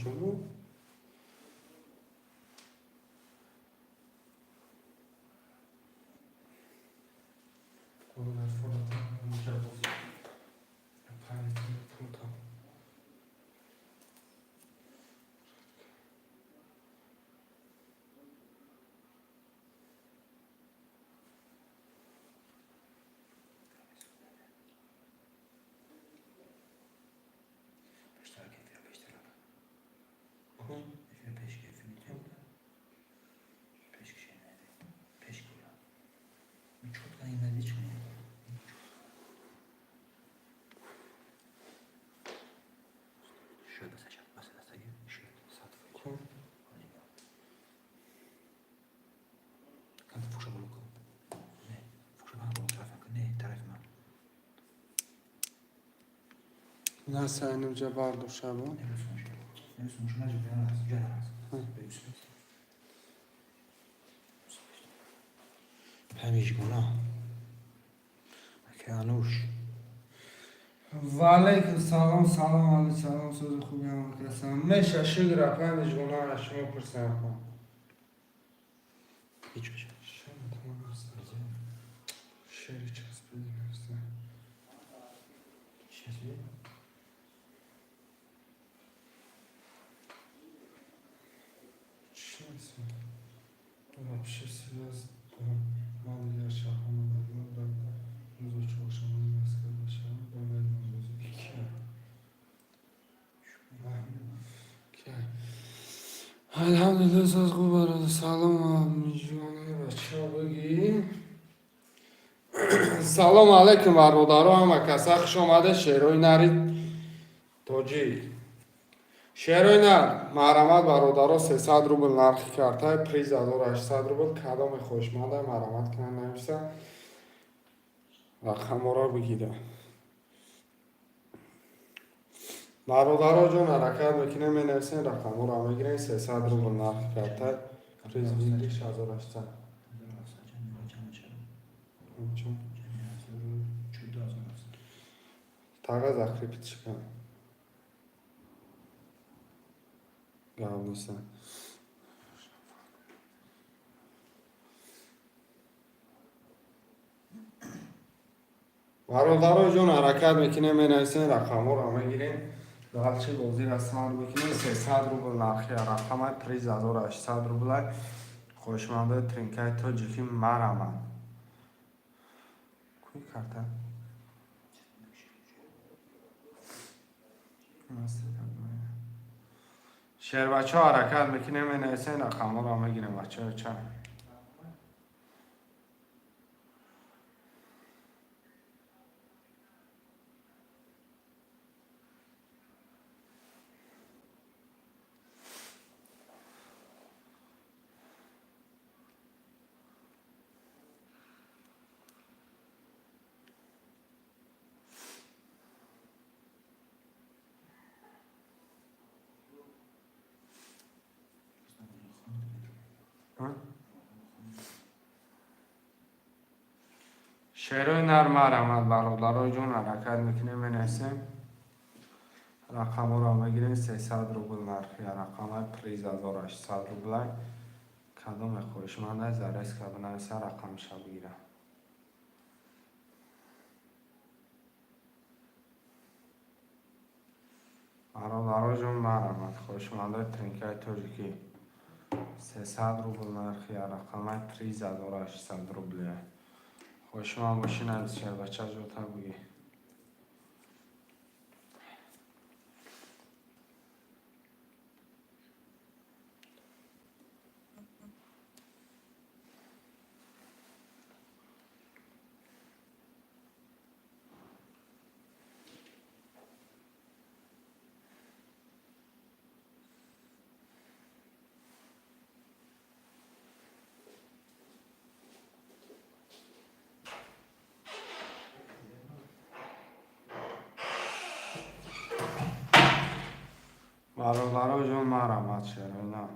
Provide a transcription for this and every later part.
Куҷо буд? Насайнуҷа бардошабо. Памижгуна. Акануш. Ва алайкум салом, салом алейкум, салом, сози хуби ҳамакасам. Меша шукр, памижгуна, аз шумо пурсам кун. Ҳеҷ каша. Шери часпиди наста. Часпиди? Чӣ аст? Вообще связь бо ман дигар шаҳрҳо надорам. Рӯзо чоршанбе Москва бошам, бо меҳмонбозӣ. Кия? Кия? Алҳамдулилла, соз хуб, бародар. Салом, мижони бачаҳо бигӣ. Салом алайкум, бародаро, ҳама каса хуш омада. Шерои нари тоҷик. Шерои нар, марҳамат, бародаро, 300 рубл нархи картай, приз 1800 рубл. Кадоме хоҳишманда, марҳамат кунанд, нависа. Рақамҳоро бигира. Бародаро ҷон, ҳаракат мекунем, менависем, рақамҳоро мегирем, 300 рубл нархи картай, приз выигрыш 1800. 1700. Чун? Тага закрепить кун. Гап неста. Бародаро ҷон, ҳаракат мекунем, менависем, рақамҳоро мегирем. Дальше бозиро сар мекунем, 300 рубл нархи рақамай, приз 1800 рублай. Хоҳишмандои тринкаи тоҷикӣ, марамад. Куи карта? Шербачаҳо, ҳаракат мекунем, менависем, рақамҳоро мегирем, бачаҳо ча. Шерои нар, марҳамат, бародаро ҷон, ҳаракат мекунем, менависем, рақамҳоро мегирем, 300 рубл нархи рақамай, приз 1800 рублай. Кадоме хоҳишманда, зарезка бинависа, рақамша бигира. Бародаро ҷон, марҳамат, хоҳишмандаи тринкаи тоҷикӣ, 300 рубл нархи рақамай, приз 1800 рубле. Хоҳишманд бошӣ, навис, шербача, ҷота бугӣ. Бародаро ҷон, марҳамат, шерои нар.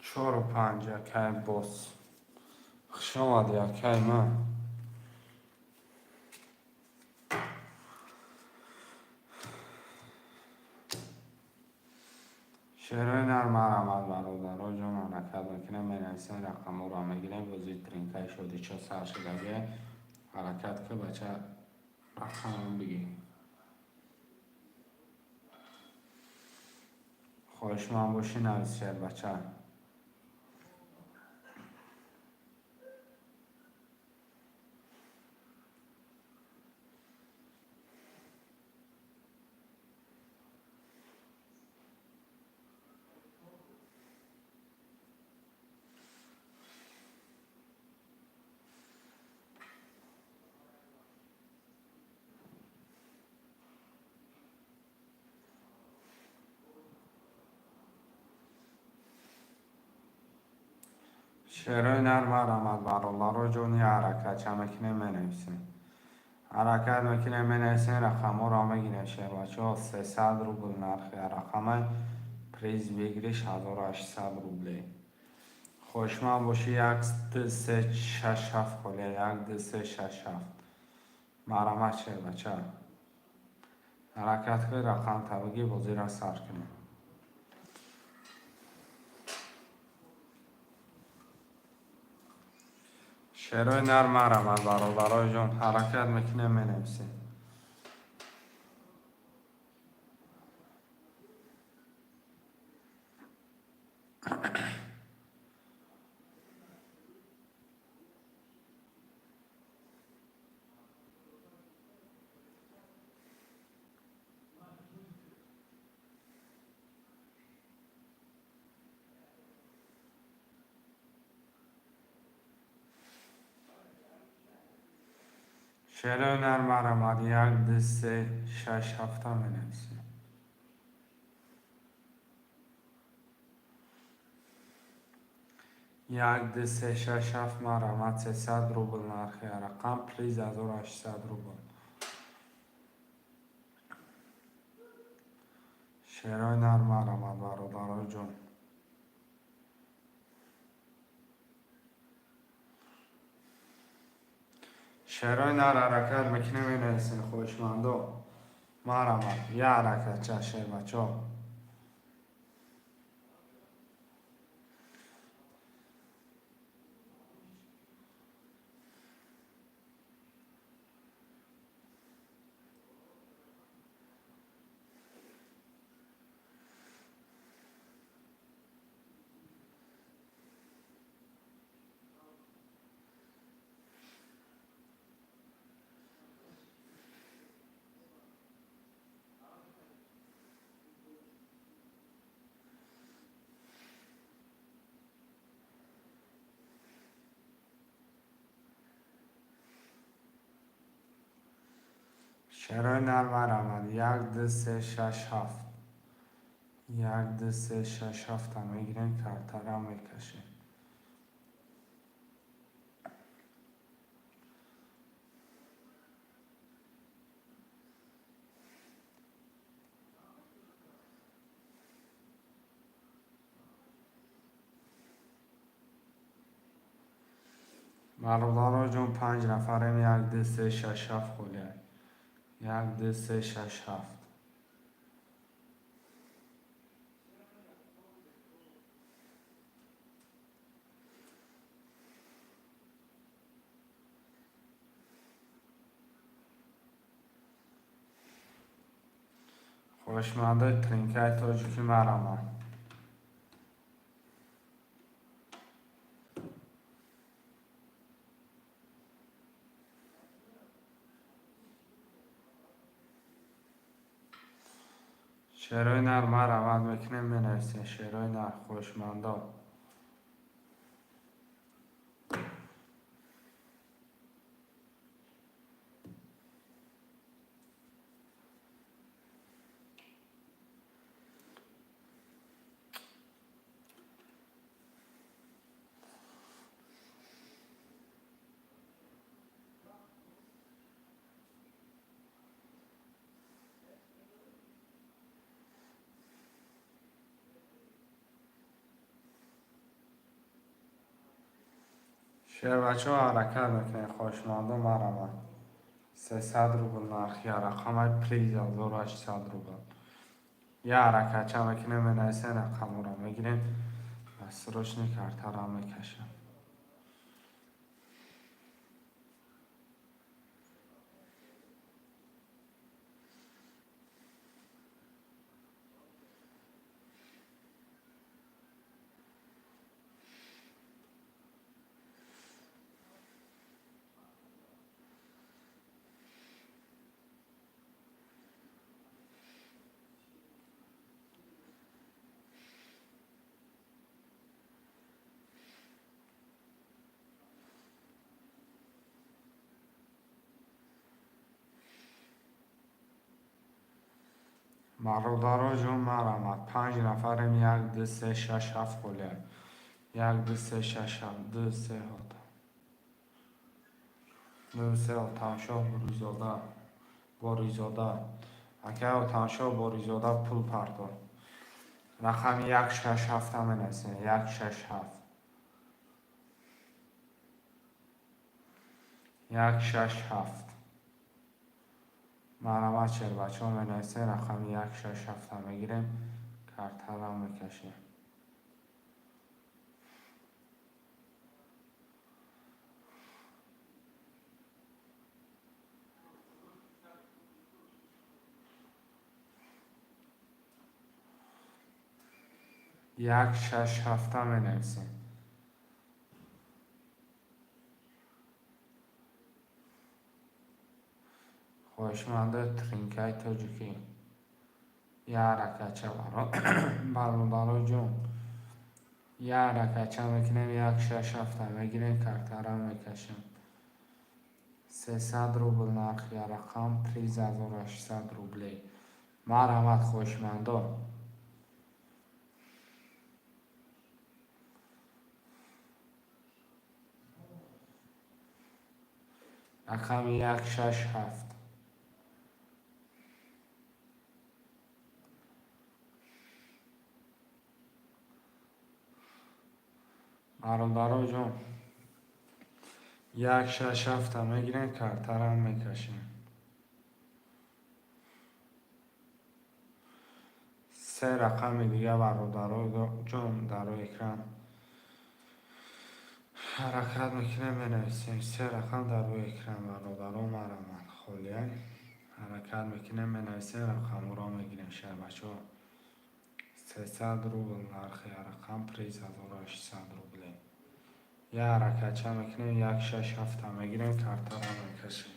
Чору панҷ, акай бос. Хуш омадӣ, акай ман. Шерои нар марҳамат, бародаро ҷон, ҳаракат мекунем, менависем, рақамҳоро мегирем. Бозии тринкаи шодичо сар шудагия. Ҳаракат ки, бача, рақамам бигир. Хоҳишманд бошӣ, навис, шербача. Шерои нар марҳамат, бародаро ҷони, ҳаракатча мекунем, менависем. Ҳаракат мекунем, менависем, рақамҳоро мегирем, шербачаҳо. 300 рубл нархи рақамай, приз выигрыш 1800 рублей. Хоҳишманд бошӣ, як, ду, се, шаш, ҳафт холия, як, ду, се, шаш, ҳафт. Марҳамат, шербача. Ҳаракат кунед, рақам табигӣ, бозиро сар кунем. Шерои нар марҳамат, бародарои ҷон, ҳаракат мекунем, менависем. Шерои нар марҳамат, як, ду, се, шаш, ҳафта менависем. Як, ду, се, шаш, ҳафт, марҳамат, 300 рубл нархи рақам, приз 1800 рубл. Шерои нар марҳамат, бародарои ҷон. Шерои нар ҳаракат мекунем, менависем, хоҳишмандо. Марҳамат, як ҳаракатча, шербачаҳо. Шерои нар марҳамат, як, ду, се, шаш, ҳафт. Як, ду, се, шаш, ҳафта мегирем, картара мекашем. Бародаро ҷон, панҷ нафарем, як, ду, се, шаш, ҳафт холия. Як, ду, се, шаш, ҳафт. Хоҳишмандои тринкаи тоҷикӣ, марҳамат. Шерои нар марҳамат мекунем, менависем, шерои нар, хоҳишмандо. Шербачаҳо, ҳаракат мекунем, хоҳишмандо, марҳамат. 300 рубл нархи рақамай, приз 1800 рубл. Я ҳаракатча мекунем, менависем, рақамҳоро мегирем ва срочный картаро мекашем. Бародаро ҷон, марҳамат, панҷ нафарем, як, ду, се, шаш, ҳафт холия. Як, ду, се, шаш, ҳафт, ду, се, ду, се. Отамшоҳ Буризода, Боризода, акай Отамшоҳ Боризода, пул партор. Рақами 167-а менависем, 167, 167. Марҳамат, шербачаҳо, менависем, рақами 167-а мегирем, картаро мекашем. 167-а менависем. Хоҳишмандаи тринкаи тоҷикӣ, як ҳаракатча, бародаро ҷон, як ҳаракатча мекунем, 167-а мегирем, картаро мекашем. 300 рубл нархи рақам, приз 1800 рублей. Марҳамат, хоҳишмандо. Рақами 167. Бародаро ҷон, 167-а мегирем, картаро мекашем. Се рақами дига, бародаро ҷон, дар рӯи экран ҳаракат мекунем, менависем. Се рақам дар рӯи экран, бародаро, марҳамат, холия. Ҳаракат мекунем, менависем, рақамҳоро мегирем, шербачаҳо. 300 рубл нархи рақам, приз 1800 рублей. Як ҳаракатча мекунем, 167-а мегирем, картаро мекашем.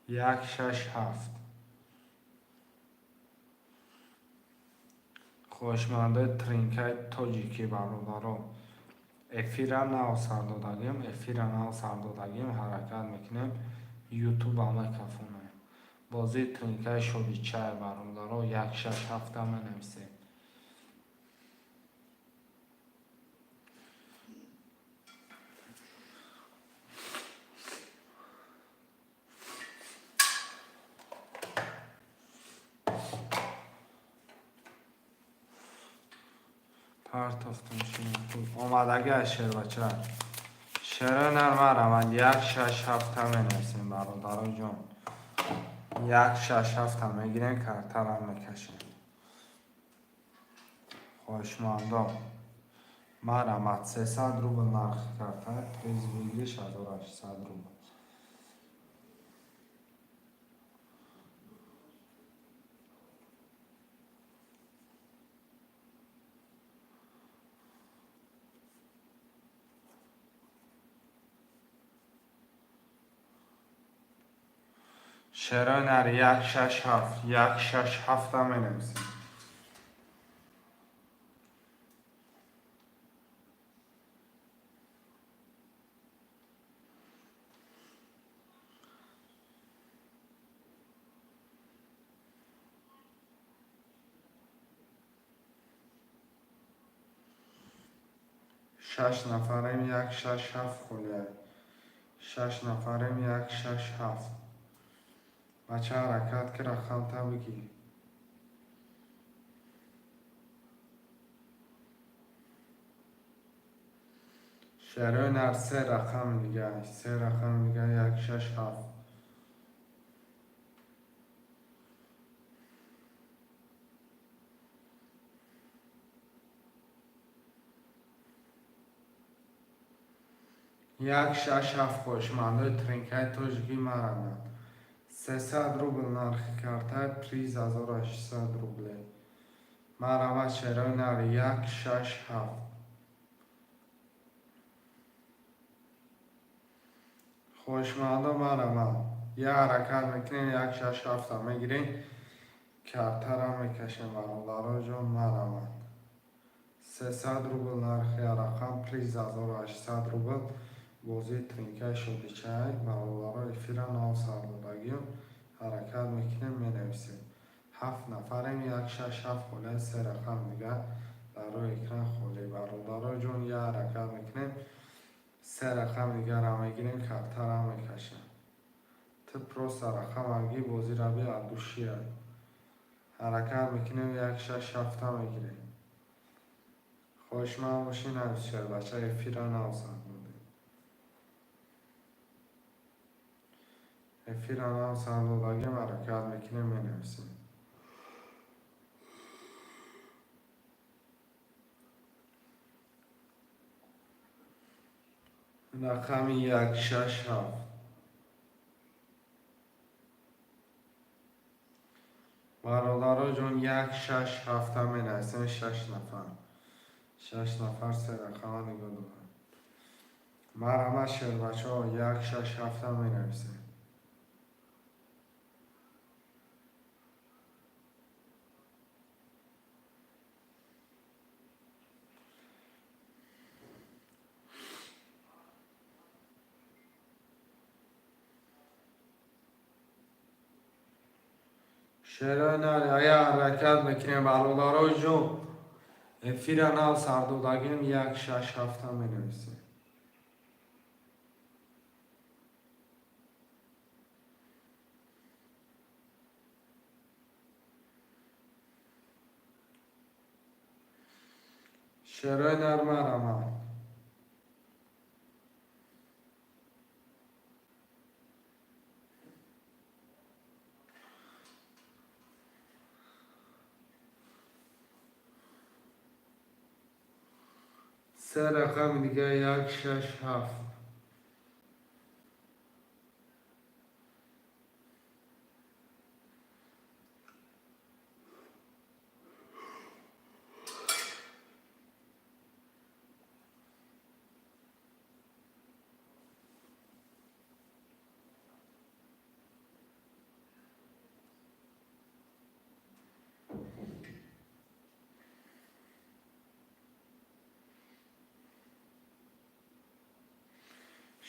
167. Хоҳишмандаи тринкаи тоҷикӣ, бародаро, эфира нав сар додагим, эфира нав сар додагим, ҳаракат мекунем, ютуба мекафонем. Бозии тринкаи шодичай, бародаро, 167-а менависем. Партофтам омадаги аз шербача. Шерои нар, марҳамат, 167-а менависем, бародаро ҷон. 167-а мегирем, картаро мекашем. Хоҳишмандо, марҳамат, 300 рубл нархи карта, приз выигрыш 1800 рубл. Шерои нар, 167, 167-а менависем. Шаш нафарем, як, шаш, ҳафт холия. Шаш нафарем, як, шаш, ҳафт. Бача, ҳаракат ки, рақамта бигир. Шерои нар, се рақами дига, се рақами дига, як, шаш, ҳафт. Як, шаш, ҳафт. Хоҳишмандои тринкаи тоҷикӣ марамад. 300 рубл нархи карта, приз 1800 рубле. Марамад, шерои нар, як, шаш, ҳафт. Хоҳишмандо, марамад, як ҳаракат мекунем, як, шаш, ҳафта мегирем, картара мекашем. Бародаро ҷон, марамад. 300 рубл нархи рақам, приз 1800 рубл. Бозии тринкаи шодичай, бародаро, эфира нав сардодагиам, ҳаракат мекунем, менависем. Ҳафт нафарем, як, шаш, ҳафт холия, се рақам дига дар рӯи экран холӣ. Бародаро ҷон, як ҳаракат мекунем, се рақам дигарам мегирем, картарам мекашем. Ту просто рақам аги, бозира би от души. Ҳаракат мекунем, як, шаш, ҳафта мегирем. Хоҳишманд бошӣ, нависед, бача, эфира нав сардодем. Эфира нав сардодагим, ҳаракат мекунем, менависем. Рақами як, шаш, ҳафт. Бародаро ҷон, як, шаш, ҳафта менависем, шаш нафар. Шаш нафар се рақама нигоҳ дорам. Марҳамат, шербачаҳо, як, шаш, ҳафта менависем. Шерои нар, ая ҳаракат мекунем, бародарои ҷон. Эфира нав сардодагим, як, шаш, ҳафта менависем. Шерои нар, марҳамат. Се рақами дига, як, шаш, ҳафт.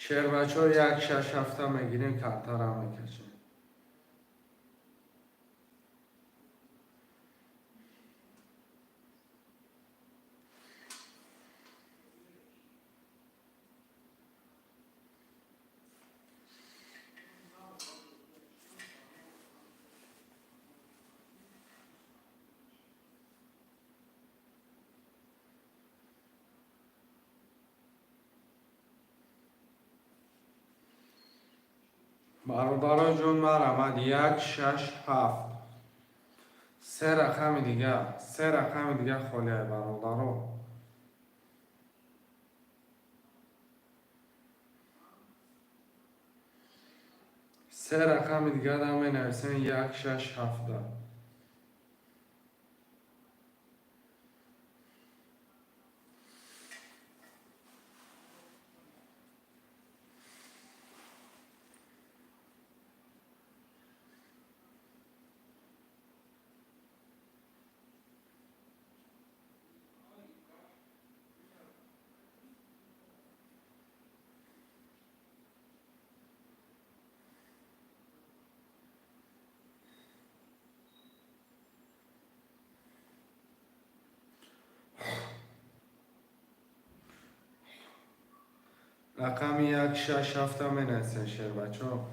Шербачаҳо, як, шаш, ҳафта мегирем, картара мекашем. Бародаро ҷон, марҳамат, як, шаш, ҳафт. Се рақами дига, се рақами дига холия, бародаро. Се рақами дига да менависем, як, шаш, ҳафта. Рақами 167 менависем, шербачо.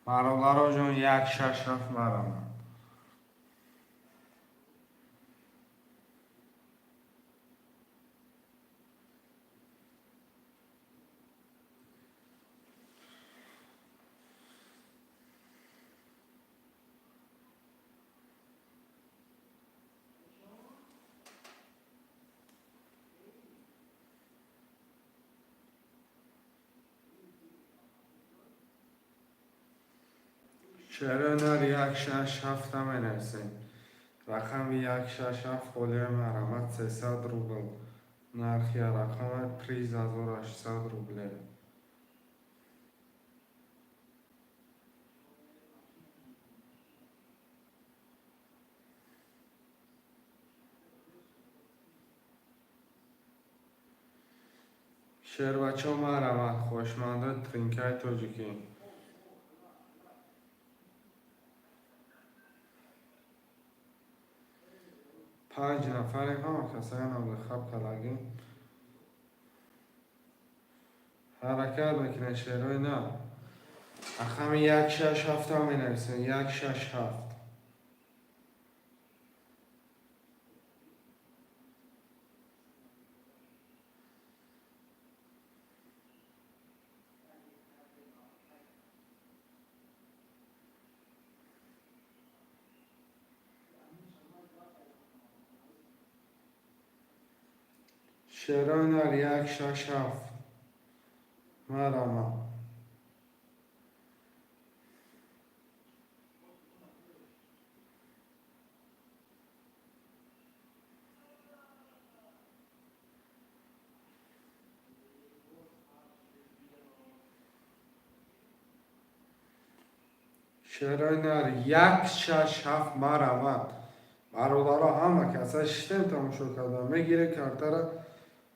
Бародаро ҷон, 167 марамад. Чаро нар 167 менависем? Рақами 167 холия, марҳамат, 300 рубл нархи рақама, приз 1800 рубле. Шербачо, марҳамат, хоҳишмандои тринкаи тоҷикӣ. Панҷ нафарем, ҳама касае хаб калагӣ. Ҳаракат мекунем, шерои на. Рақами 167 менависем, 167. Шерои нар 167. Марҳамат. Шерои нар 167, марҳамат. Бародаро, ҳама каса шиштем, тамошо кардан. Мегирем картара,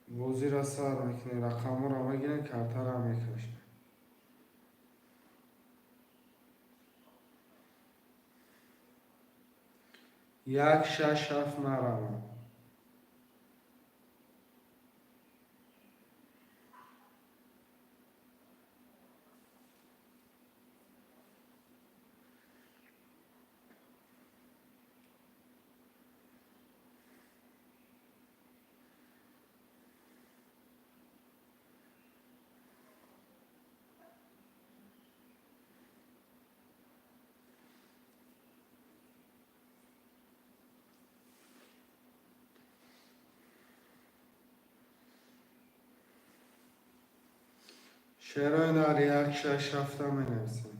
бозиро сар мекунем, рақамҳоро мегирем, картара мекашем. 167, марҳамат. Шерои нар 167 менависем.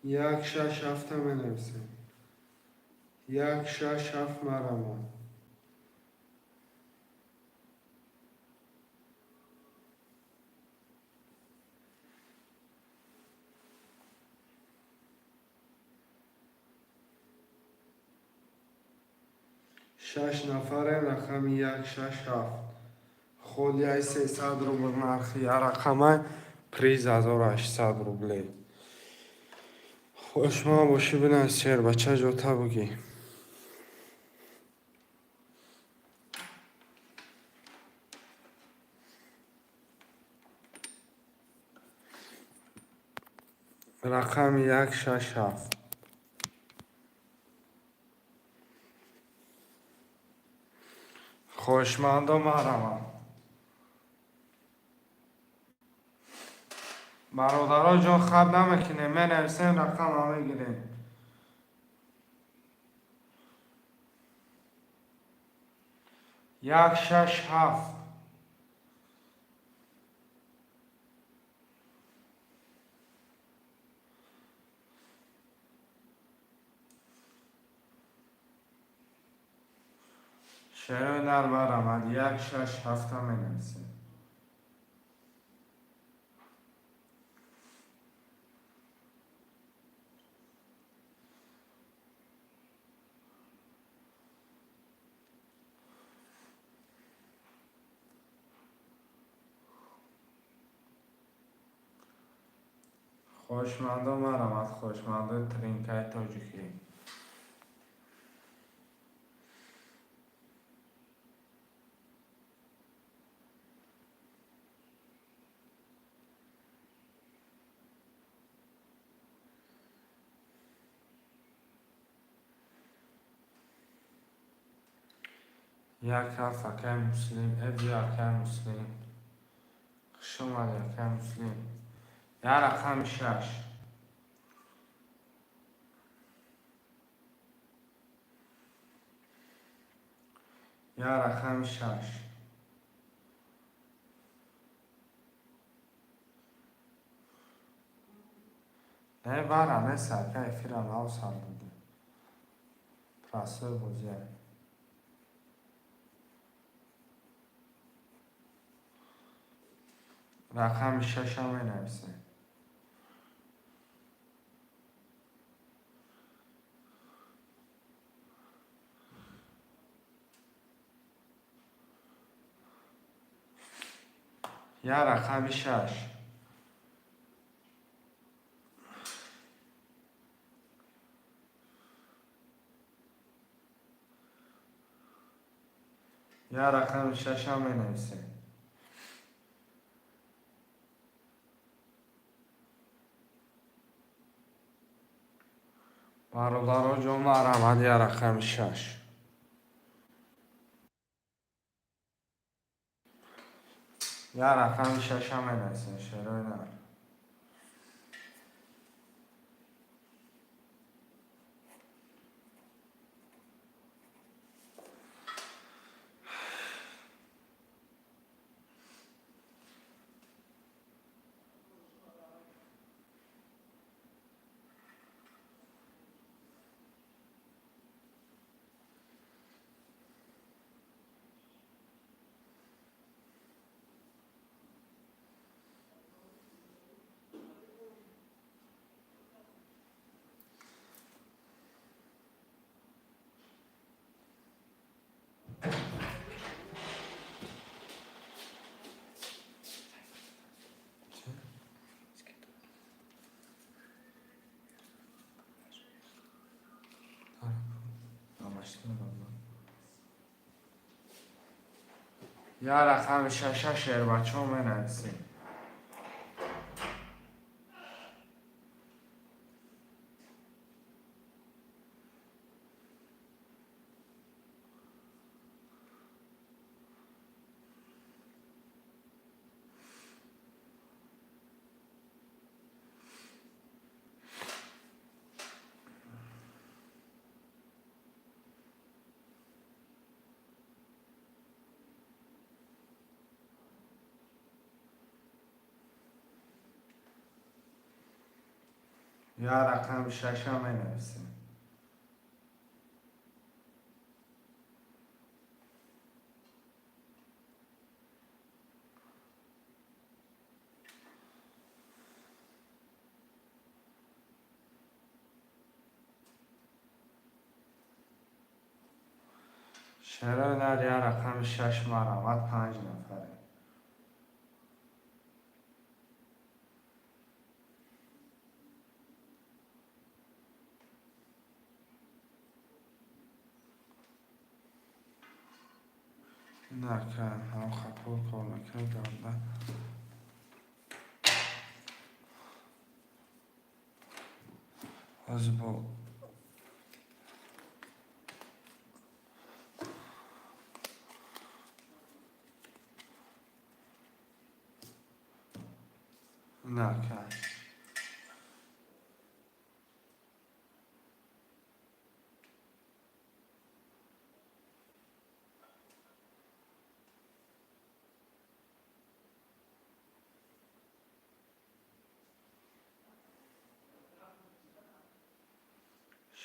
167 менависем. 167, марҳамат. Шаш нафарем, рақами 167. Холияи 300 рубл нархи рақамай, приз 1800 рубле. Хушман бошӣ, бинавис, шербача, ҷота бугӣ. Рақами 167. Хоҳишмандо, марҳамат. Бародаро ҷон, хаб намекунем, менависем, рақама мегирем. 167. Шерои нар, марҳамат, як, шаш, ҳафта менависем. Хоҳишмандо, марҳамат, хоҳишмандои тринкаи тоҷикӣ. Як ҳафт, акай Муслим, эвҷи акай Муслим. Хуш омадӣ, акай Муслим. Як рақами шаш. Як рақами шаш. Не, бара нест, ака, эфира нав сар додем. Простой бозия. Рақами шаша менависем. Як рақами шаш. Як рақами шаша менависем. Бародаро ҷон, марҳамат, як рақами шаш. Як рақами шаша менависем, шерои нар. Як рақами шаша, шербачаҳо, менависем. Як рақами шаша менависем. Шерои нар, як рақами шаш, марҳамат, панҷ нафаре. Нака, ҳам хапор кор мекунад ганда. Ҳозир бо нака.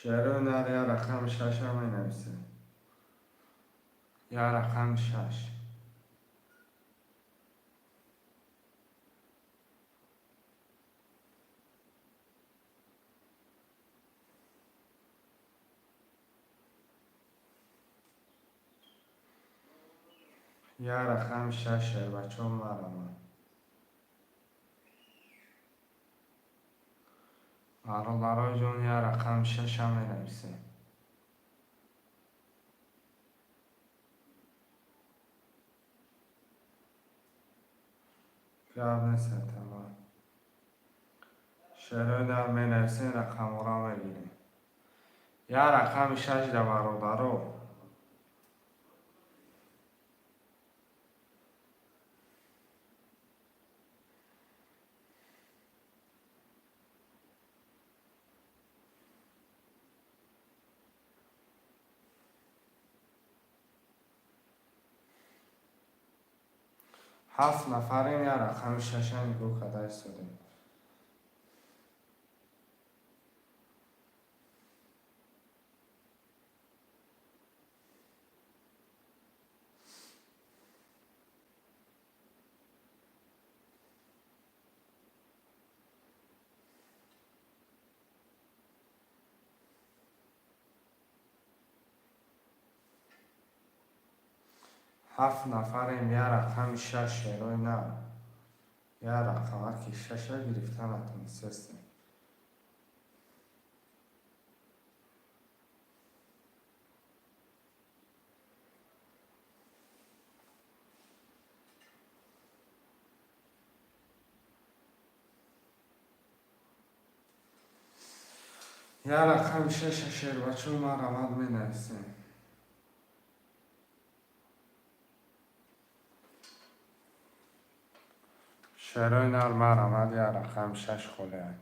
Шерои нар, як рақами шаша менависем. Як рақами шаш. Як рақами шаш, шербачо, марама. Бародарои ҷон, як рақами шаша менависем. Гап нест, тамом. Шерои нар менависем, рақамҳоро мегирем. Як рақами шаш да, бародаро. Ҳафт нафарем, як рақами шаша нигоҳ карда истодем. Ҳафт нафарем, як рақами шаш, шерои нар. Як рақамаки шаша гирифта натонистестем. Як рақами шаша, шербачо, марҳамат, менависем. Шерои нар, марҳамат, як рақами шаш холиай.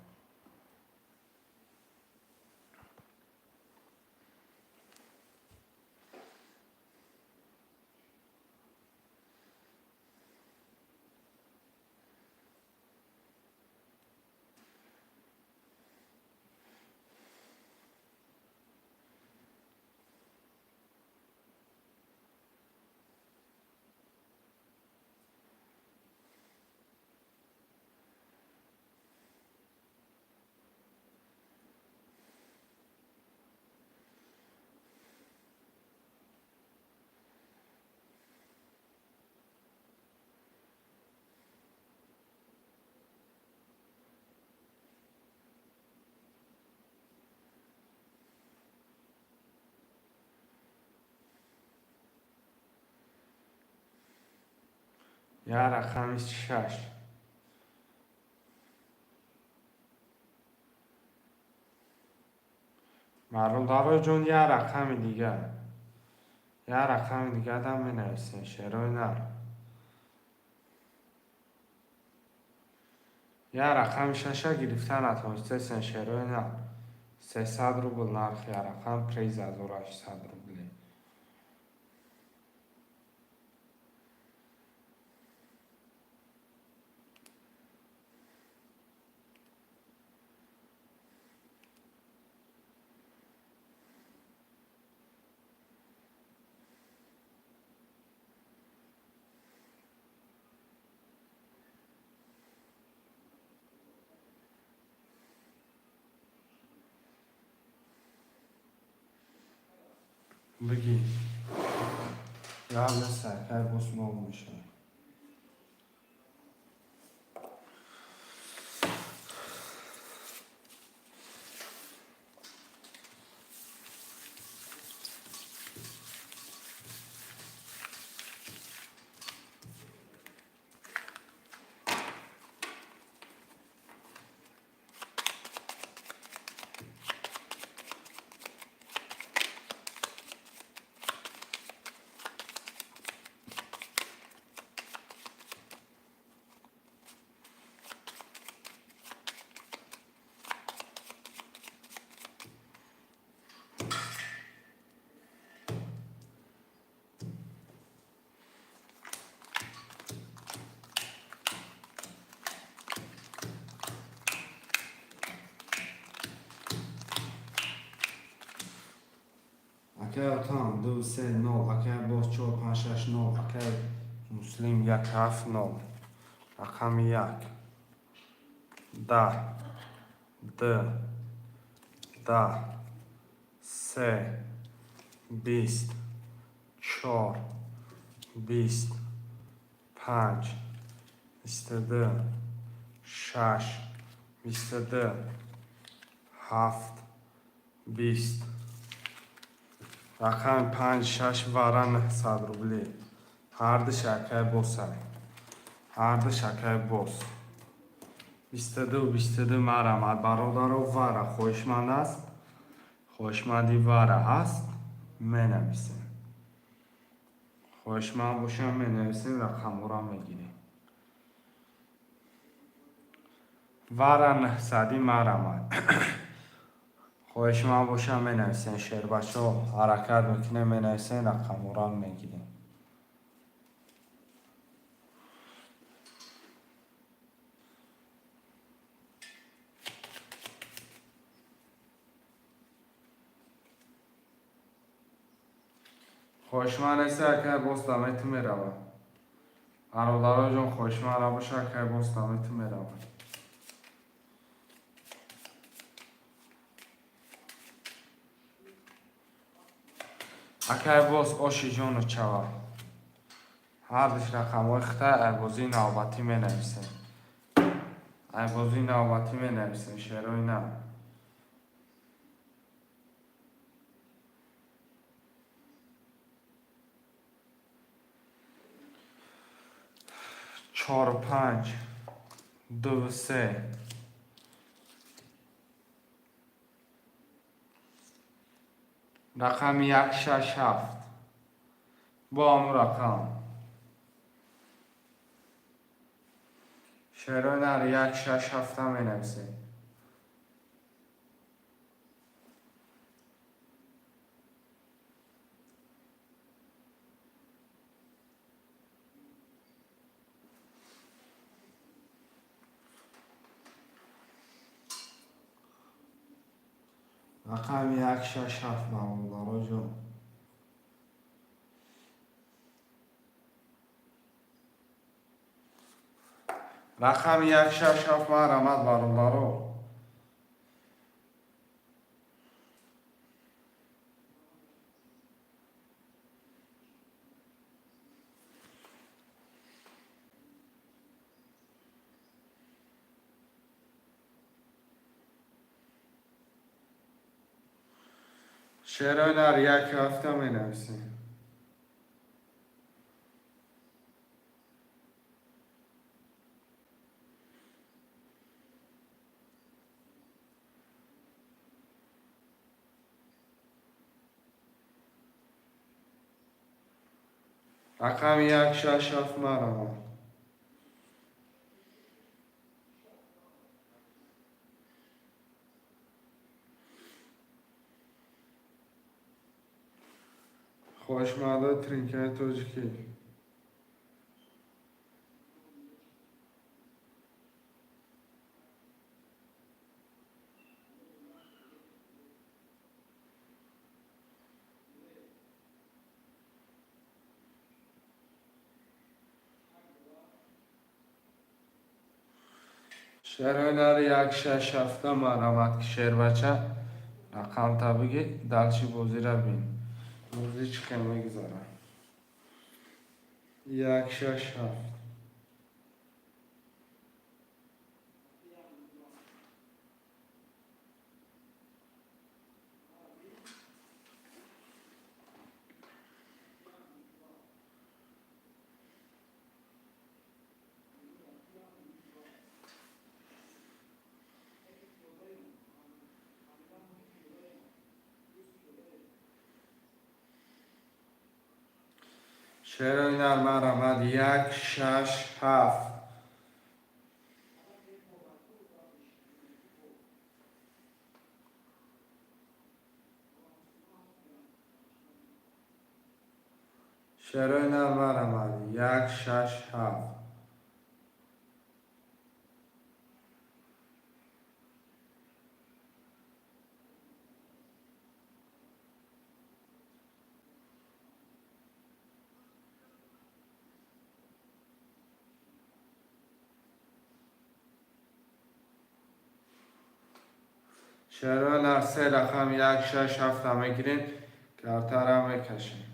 Як рақами шаш. Бародарои ҷон, як рақами дигар. Як рақами дигарам менависем, шерои нар. Як рақами шаша гирифта натонистестем, шерои нар. 300 рубл нархи як рақам, приз 1800 рубли. Бигӣ. Гап нест, кай боз нов мешавад. Акай Отам 2 3 0, акай Аббос 4 5 6 0, акай Муслим 1 7 0. Рақами 1. 10 2 10 3 20 4 20 5 22 6 22 7 20. Рақами 5 6 вара 900 рублӣ. Ҳардуш акай босай. Ҳардуш акай бос. 22 22 марамад бародаро, вара хоҳишманд аст. Хоҳишманди вара ҳаст, менависем. Хоҳишманд бошам, менависем, рақамҳоро мегирем. Вара 900 марамад. Хоҳишманд бошам, менависем, шербачо, ҳаракат мекунем, менависем, рақамҳоро мегирем. Хоҳишманд нест, акай боз дамету меравад. Бародароҷон, хоҳишманд набоша, акай боз дамету меравад. Акай боз оши ҷону чава. Ҳардуш рақамҳои хитай айбозии навбатӣ менависем. Айбозии навбатӣ менависем, шерои нав. Чор панҷ ду се. Рақами як шаш ҳафт. Бо ҳамун рақам. Шерои нар як шаш ҳафта менависем. Рақами як шаш ҳафт, бародароҷон. Рақами як шаш ҳафт марҳамат, бародаро. Шерои нар як ҳафта менависем. Рақами як шаш ҳафт марҳамат. Хоҳишмандои тринкаи тоҷикӣ. Шерои нар як шаш ҳафта марҳамат, ки шербача рақамта биги, дальше бозира бин. Бозӣ чӣ хел мегузарад. Як шаш ҳафт. Шерои нар марҳамат як шаш ҳафт. Шерои нар марҳамат як шаш ҳафт. Шерои нар, се рақам як, шаш, ҳафта мегирем, картара мекашем.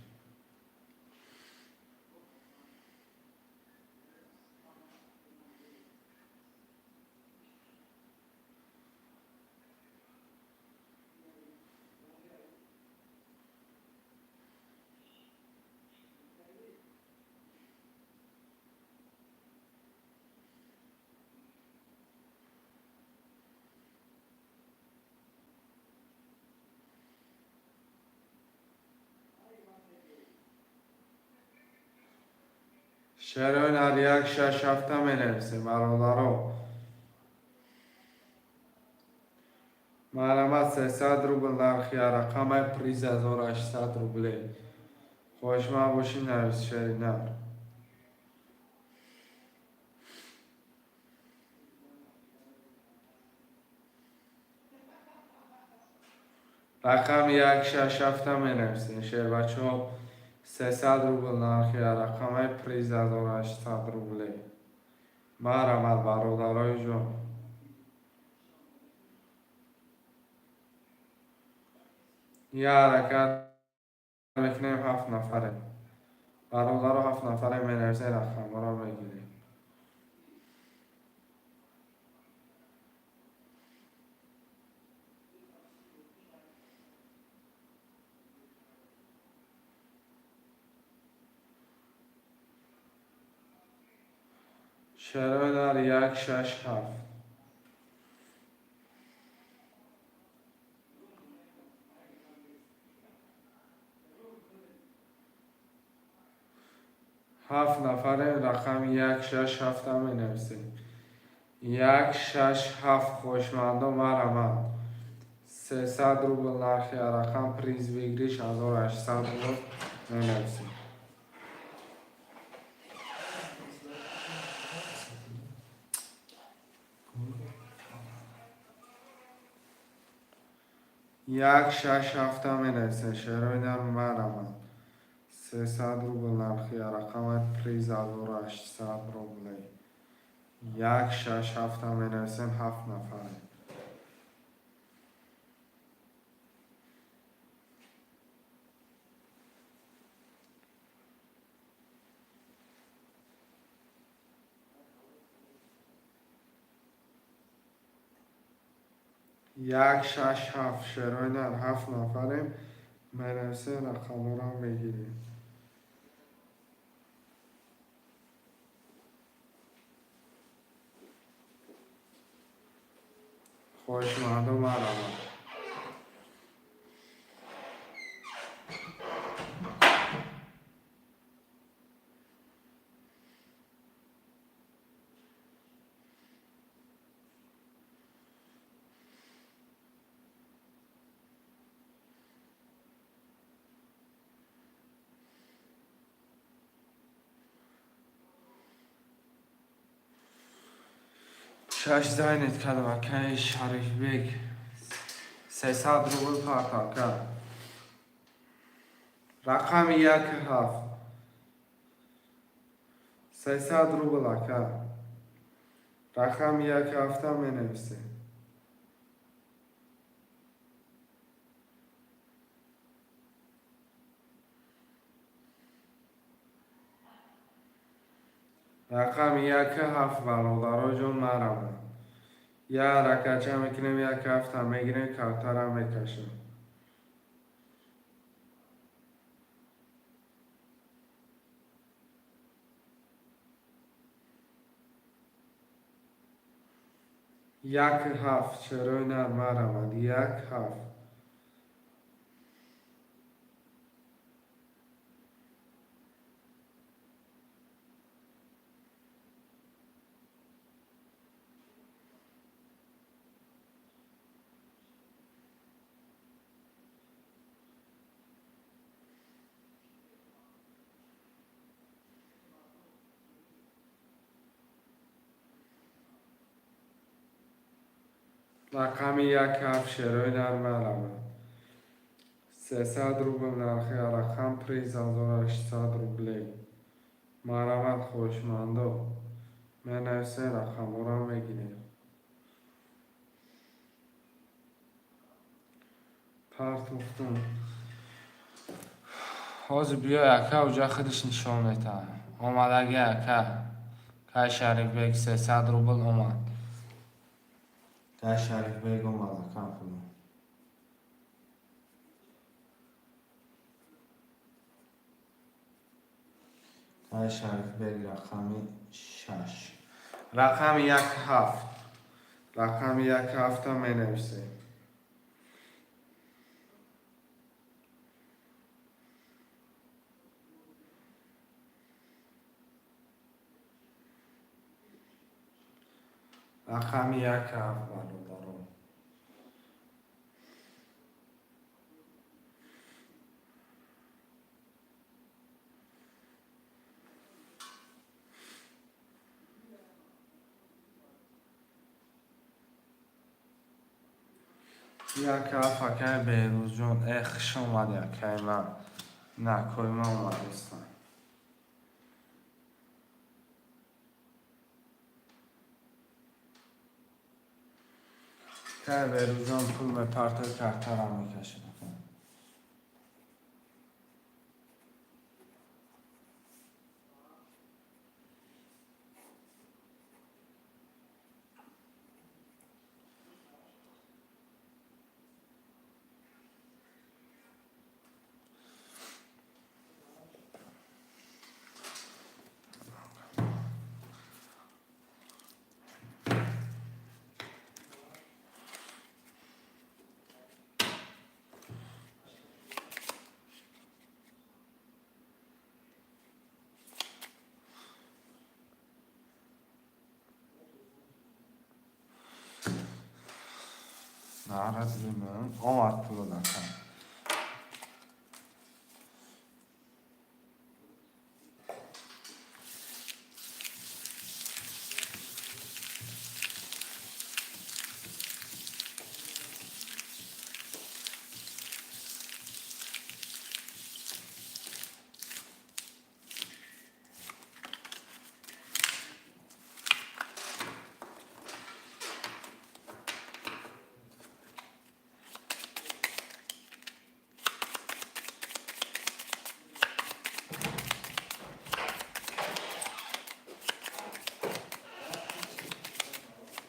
Шерои нар, як, шаш, ҳафта менависем, бародаро. Марҳамат, 300 рубл нархи рақамай, приз 1800 рубле. Хоҳишманд бошӣ, навис, шери нар. Рақами як, шаш, ҳафта менависем, шербачаҳо. 300 рубл нархи рақамай, приз 1800 рубле. Марҳамат, бародарои ҷон. Я ҳаракат мекунем, ҳафт нафаре. Бародаро, ҳафт нафаре менависем, рақамҳоро мегирем. Шерои нар, як, шаш, ҳафт. Ҳафт нафарем, рақами як, шаш, ҳафта менависем. Як, шаш, ҳафт, хоҳишмандо, марҳамат. 300 рубл нархи рақам, приз выигрыш 1800 рубл менависем. Як, шаш, ҳафта менависем, шерои нар, марҳамат. 300 рубл нархи рақамай, приз 1800 рубле. Як, шаш, ҳафта менависем, ҳафт нафаре. Як, шаш, ҳафт, шерои нар, ҳафт нафарем, менависем, рақамҳоро мегирем. Хоҳишмандо, марҳамат. Шаш зайнет кардам, акаи Шарифбек. 300 рубл партака. Рақами як, ҳафт. 300 рубл, ака. Рақами як, ҳафта менависем. Рақами як, ҳафт, бародаро ҷон, марҳамат. Я ҳаракатча мекунем, як, ҳафта мегирем, картара мекашем. Як, ҳафт, шерои нар, марҳамат, як, ҳафт. Рақами як, ҳафт, шерои нар, марҳамат. 300 рубл нархи рақам, приз 1800 рублей. Марҳамат, хоҳишмандо. Менависем, рақамҳоро мегирем. Партохтам. Ҳозир биё, ака, уҷа худаш нишон метаҳад. Омадаги, ака. Кай Шарифбек 300 рубл омад. Кай Шарифбек омад, ака, пуло. Кай Шарифбек рақами шаш. Рақами як ҳафт. Рақами як ҳафта менависем. Рақами як ҳафт, бародарон. Як ҳафт, акай Беҳрӯзҷон. Э, хуш омадӣ, акай ман. Накои ман омадистам. Акай Беҳрӯзҷон пул мепартои, картарам мекашад. Нарад бимон. Омад пулот, ака.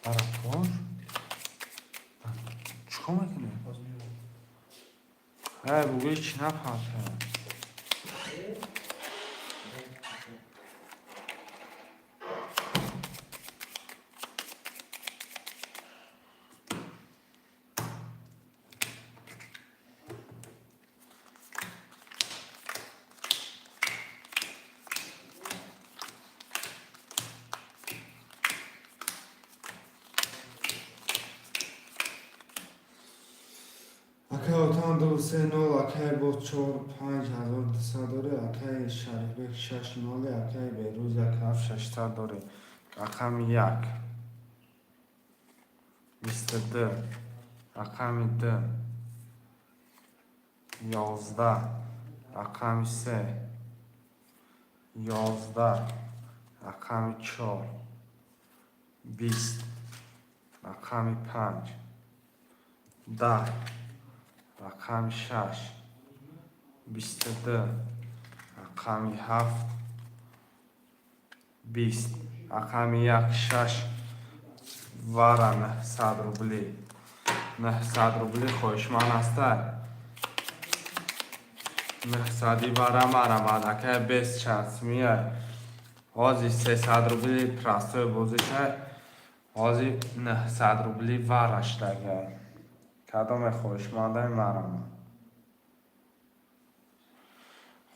Баракор? Чикор мекунӣ? Ай, бугӯи чӣ напартоям. Акай Отан ду се нол, акай бо чор панҷ ҳазор дусад дорӣ, акай Шарифбек шаш ноле, акай Беҳрӯз як ҳафт шашсад дорӣ. Рақами як. 22. Рақами ду. 11. Рақами се. 11. Рақами чор. 20. Рақами панҷ. 10. Рақами шаш. 22. Рақами ҳафт. 20. Рақами як шаш. Вара 900 рубли. 900 рубли хоҳишманд ҳастай? 900-и вара марамад, акай, без шанс меяй. Ҳозир 300 рубли простой бозишай. Ҳозир 900 рубли вара шудагай. Кадоме хоҳишмандай, марамад.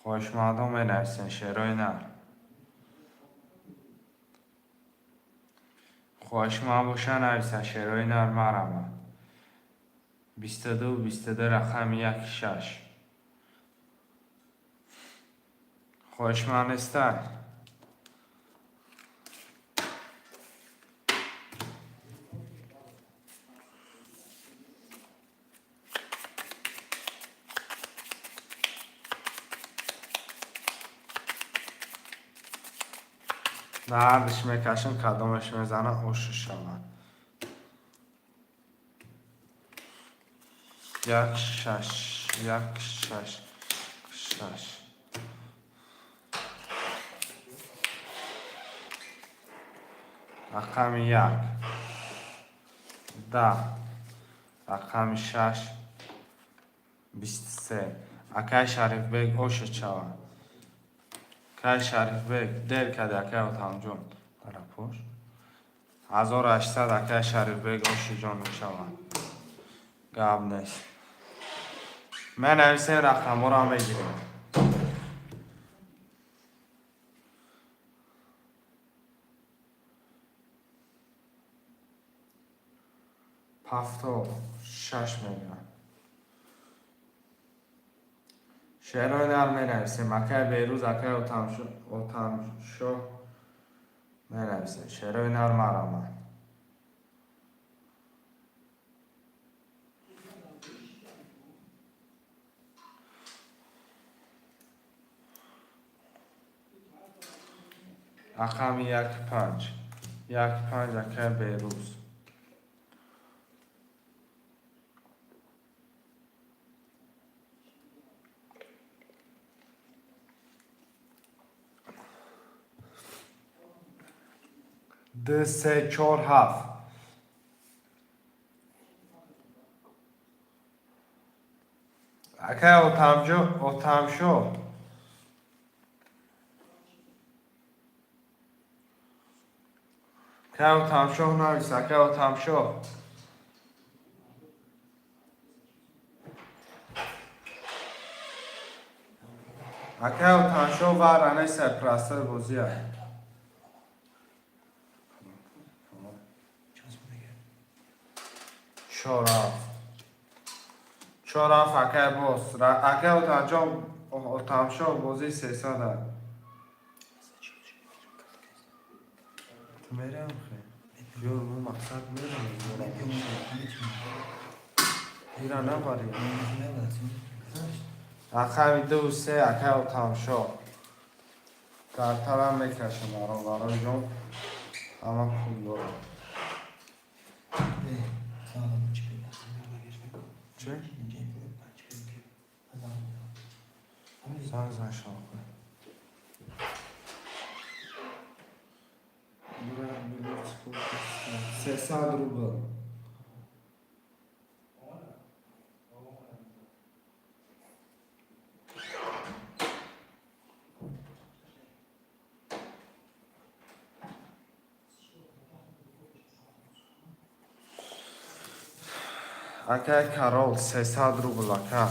Хоҳишмандон менависен шерои нар. Хоҳишманд боша, нависа шерои нар, марамад. 22, 22, рақами як шаш. Хоҳишманд нестай? Дардиш мекашам, кадомаш мезанам, ошу шавад. Як, шаш, як, шаш, шаш. Рақами як, 10, рақами шаш, 23. Акай Шарифбек, оша чава. Акай Шарифбек, дер кади, акай Отамҷон. Дарапош. 1800, акай Шарифбек, ошиҷон мешавад. Гап нест. Менависем, рақамҳоро мегирем. Повтор шаш мегирам. Шеърҳои нар менависем. Акай Берӯз, акай Отамшоҳ, менависем. Шеърҳои нар марамад. Рақами як, панҷ. Як, панҷ, акай Берӯз. Ду, се, чор, ҳафт. Акай Отамҷо, Отамшоҳ. Акай Отамшоҳ, навис, акай Отамшоҳ. Акай Отамшоҳ, вара неста, простой бозия. Чор, ҳафт. Чор, ҳафт, акай боз. Акай Отамҷон, Отамшоҳ, бозии 300. Ту мерам хе? Ё, мо мақсад мерам. Ира набарӣ. Рақами ду, се, акай Отамшоҳ. Картарам мекашам, бародароҷон. Ҳама пул дорам. Чӣ? Занг зан, шоҳ. 300 рубл. Акай Карол, 300 рубл, ака.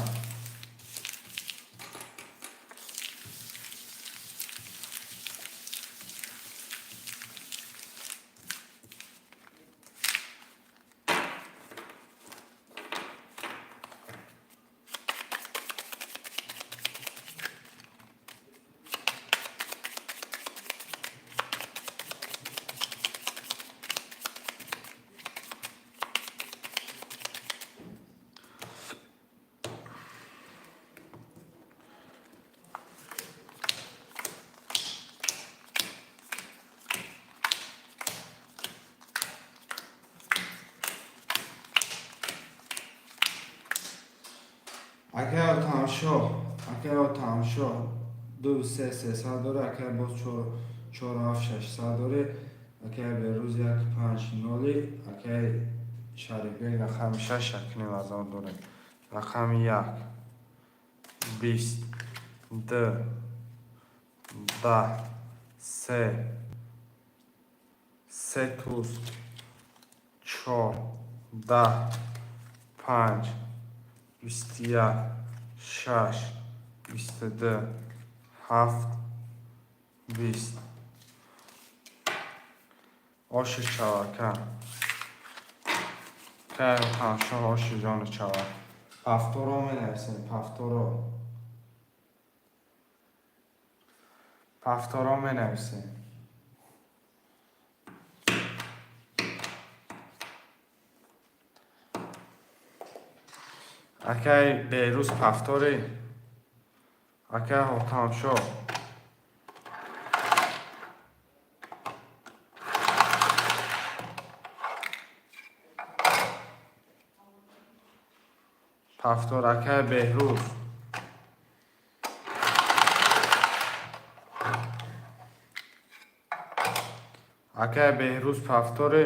Акай Отамшоҳ, акай Отамшоҳ, ду, се, 300 дорӣ, акай боз чор, чор, ҳафт, 600 дорӣ, акай Берӯз, як, панҷ, ноли, акай Шарифбек, рақами шаш, 1500 дорем. Рақами як, 20, ду, 10, се, се туз, чор, 10, панҷ, 21, шаш, 22, ҳафт, 20. Оши чава, ака. Акай Отамшоҳ, оши ҷони чава. Повторо менависем, повторо. Повторо менависем. Акай Берӯз, повторӣ. Акай Ҳотамшоҳ. Повтор, акай Беҳрӯз. Акай Беҳрӯз, повторе.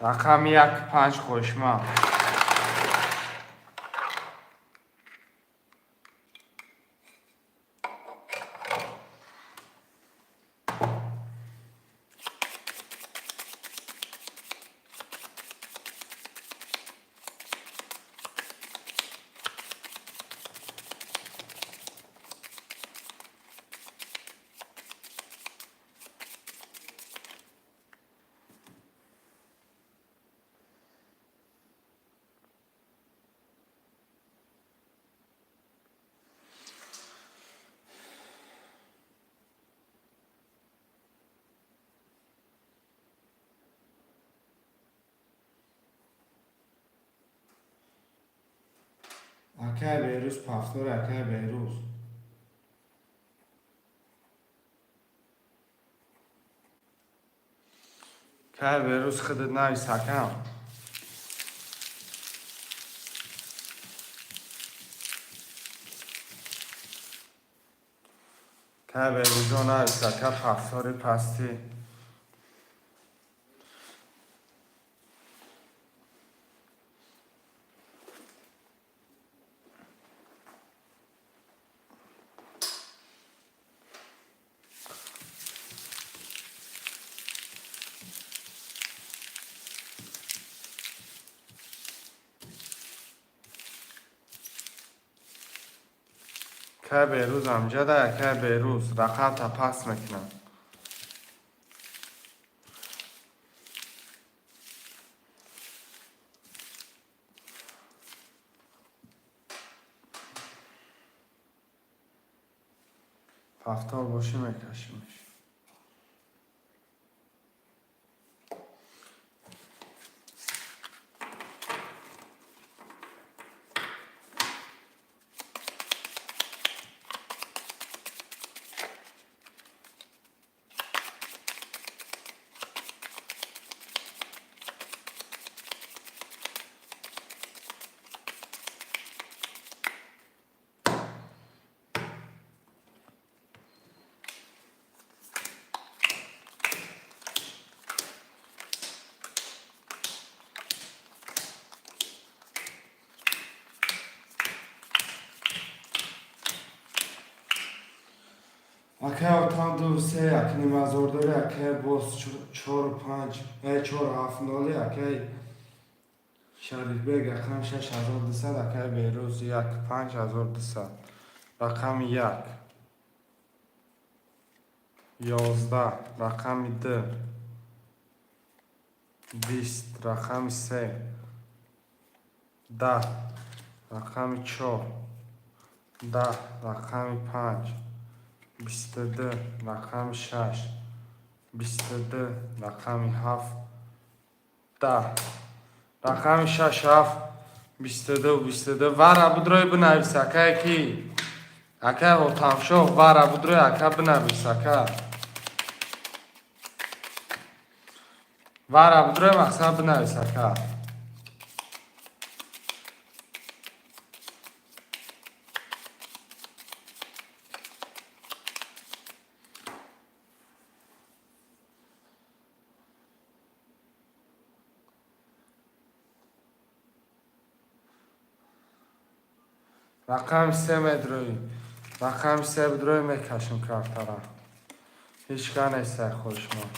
Рақами як, панҷ, хоҳишманд. Акай Беҳрӯз, повтор, акай Беҳрӯз. Акай Беҳрӯз, худат навис, акам. Акай Беҳрӯзҷон, навис, ака, повтори пастӣ. Акай Беҳрӯз амҷада, акай Беҳрӯз, рақамта паст мекунам. Повтор бошӣ, мекашимеш. Акай Отам, ду, се, як нимазор дори, акай боз чор, панҷ, чор, ҳафт, ноли, акай Шарифбек, рақами 6200, акай Беҳрӯз, як, панҷ, 1200. Рақами як, 11, рақами ду, 20, рақами се, 10, рақами чор, 10, рақами панҷ, 22, рақами шаш, 22, рақами ҳафт, 10, рақами шаш, ҳафт, 22, 22. Вара будрой, бинавис, акае ки, акай Ҳотамшоҳ, вара будрой, ака, бинавис, ака. Вара будрой, мақсад, бинавис, ака. Рақами се медроӣ, рақами се бидроӣ, мекашем картара. Ҳеҷ ка нестай, хоҳишманд.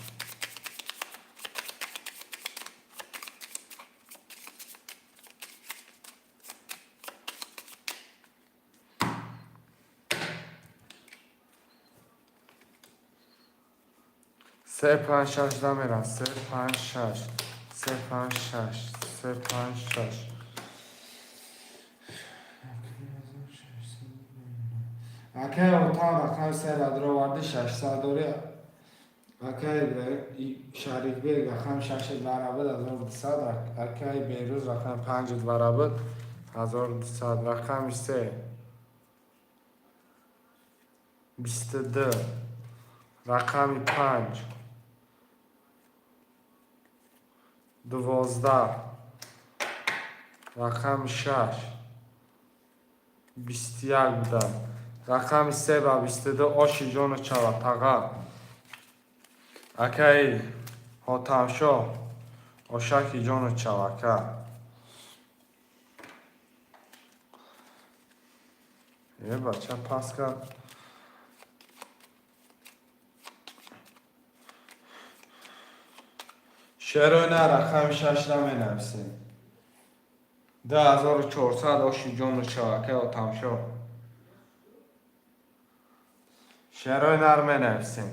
Се, панҷ, шаш дамерам. Се, панҷ, шаш, се, панҷ, шаш, се, панҷ, шаш. Акай Отан, рақами се радроварди, 600 дори. Акай Шарифбек, рақами шаши барабад, 1200. Акай Беҳрӯз, рақами панҷи барабад, 1200. Рақами се, 22, рақами панҷ. 12, рақами 6, 21 буда. Рақами 3 ба 22, оши ҷону чава, тағар. Акаи Ҳотамшоҳ, ошаки ҷону чава, ака. Е, бача пас кард. Шерои на, рақами 6-ра менависем. 2400, оши ҷону чава, акаи Ҳотамшоҳ. Шерои нар менависем.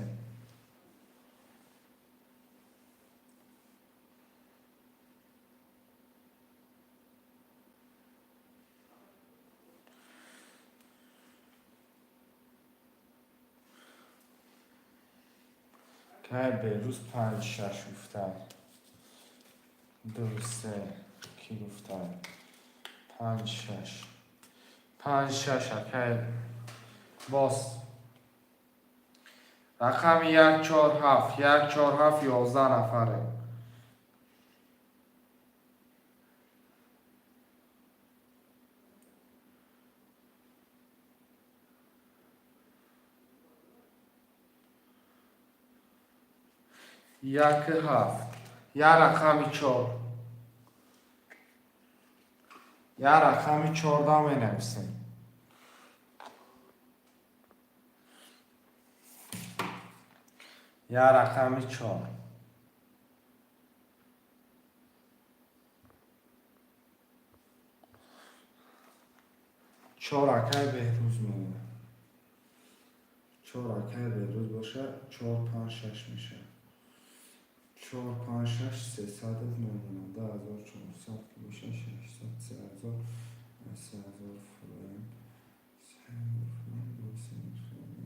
Кай Берӯз панҷ шаш гуфтам. Ду се кӣ гуфтам? Панҷ шаш. Панҷ шаш, акай боз. Рақами як чор ҳафт, як чор ҳафт, 11 нафаре. Як ҳафт. Як рақами чор. Як рақами чорда менависем. Як рақами чор. Чор, акай Беҳрӯз мемонад. Чор, акай Беҳрӯз боша, чор панҷ шаш мешавад. Чор панҷ шаш 300 мемонад. 2400 ки бошад, 600, 3000, 3000 фуроем. 3000 фуроем, ду се фуроем,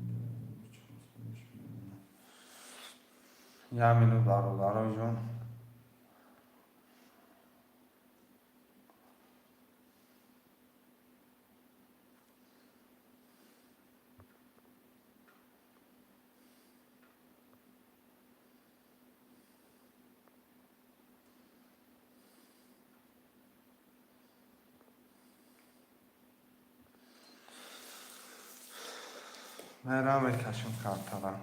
2400 мемонад. Як минут, бародарои ҷон. Мера мекашем картара.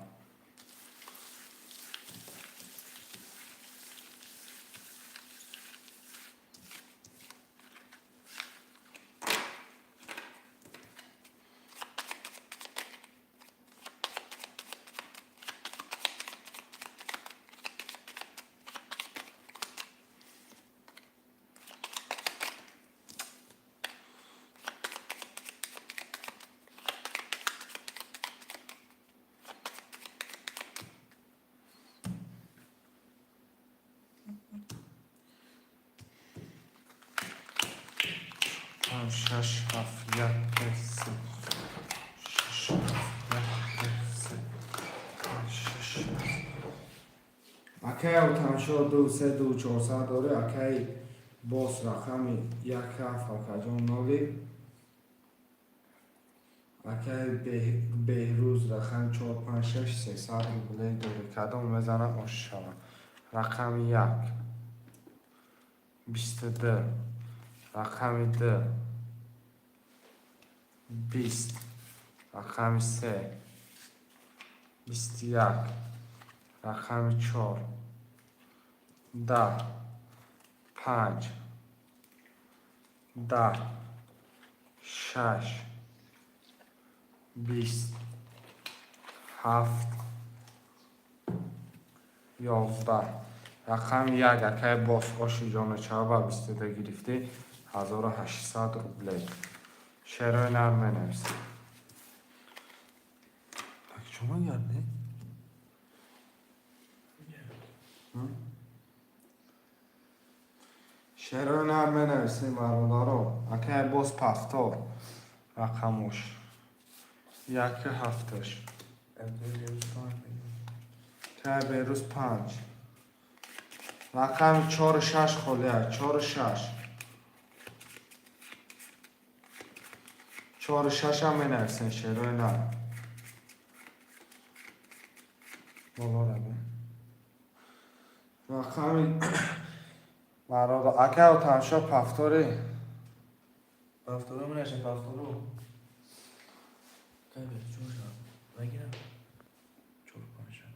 Панҷ шаш ҳафт як ду се шаш ҳафт як ду се панҷ шаш ҳафт. Акай Отамшо, ду се ду чорсад дорӣ, акай бос, рақами як ҳафт, акаҷон ноли. Акай Беҳрӯз, рақами чор панҷ шаш, 300 рублей дорӣ. Кадом мезана, ош шава. Рақами як 22, рақами ду 20, рақами се 21, рақами чор 10, панҷ 10, шаш 20, ҳафт 11, рақами як, акай бос, оши ҷону чаба, 22 гирифтӣ, 1800 рублей. Шерои нар менависем. Так, чума гарди? Шерои нар менависем, бародаро. Акай бос, повтор рақамош. Яки ҳафташ. Кай Берӯз панҷ. Рақами чору шаш холия, чору шаш. Чору шашам менависем, шерои нар. Боло равем. Рақами Бародар, ака Отамшо, повтори. Повтору менашем, повтору. Кай бер, чор шаб. Нагирам. Чор панҷ шаб.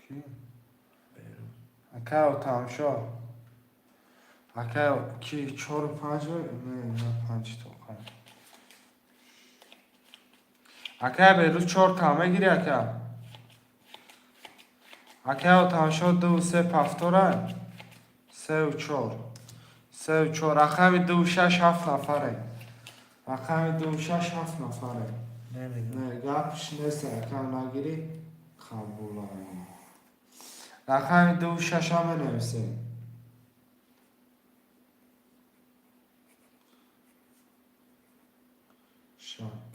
Ки? Беру. Ака Отамшо. Ака ки чору панҷ? Не, на панҷ тоқа. Ака Берӯз, чорта мегири, ака? Ака Отамшо, дуву се повтора? Сеу чор. Сеу чор. Рақами дуву шаш, ҳафт нафаре. Рақами дуву шаш, ҳафт нафаре. Намегирам. Не, гапш нест, ака, нагирӣ, қабула. Рақами дуву шаша менависем.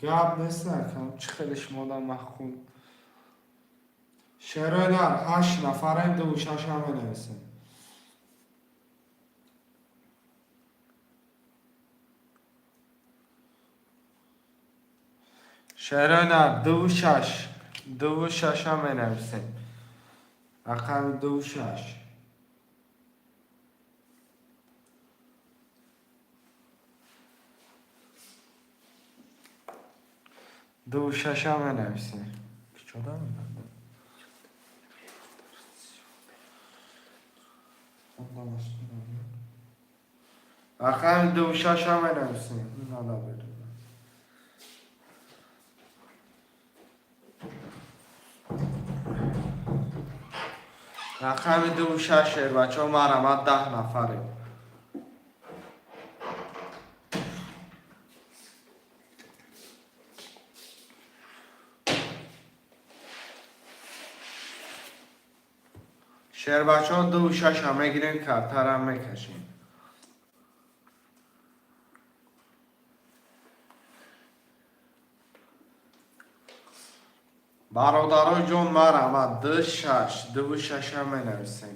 Гап нест, ака, чӣ хеле шумода махқул. Шерои нар, ҳашт нафарем, дуву шаша менависем. Шерои нар, дуву шаш. Дуву шаша менависем. Рақами дуву шаш. Дуву шаша менависем. Чода менависем? Рақами дуву шаша менависем. Нада берем. Рақами дуву шаш, шербачаҳо, марҳамат, 10 нафарем. Шербачаҳо, дуву шаша мегирем, картара мекашем. Бародарои ҷон, марҳамат, ду шаш, дуву шаша менависем.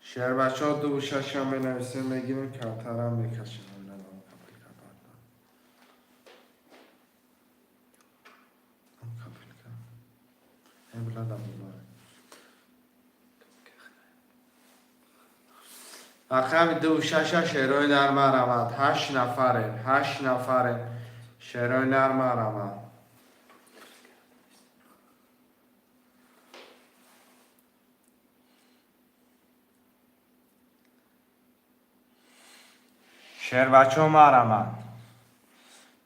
Шербачаҳо, дуву шаша менависем, мегирем, картара мекашем. Капелька барда. Капелька. Эблада бубар. Рақами дуву шаша, шерои нар, марҳамат, ҳашт нафарем, ҳашт нафарем, шерои нар, марҳамат. Шербачаҳо, марҳамат.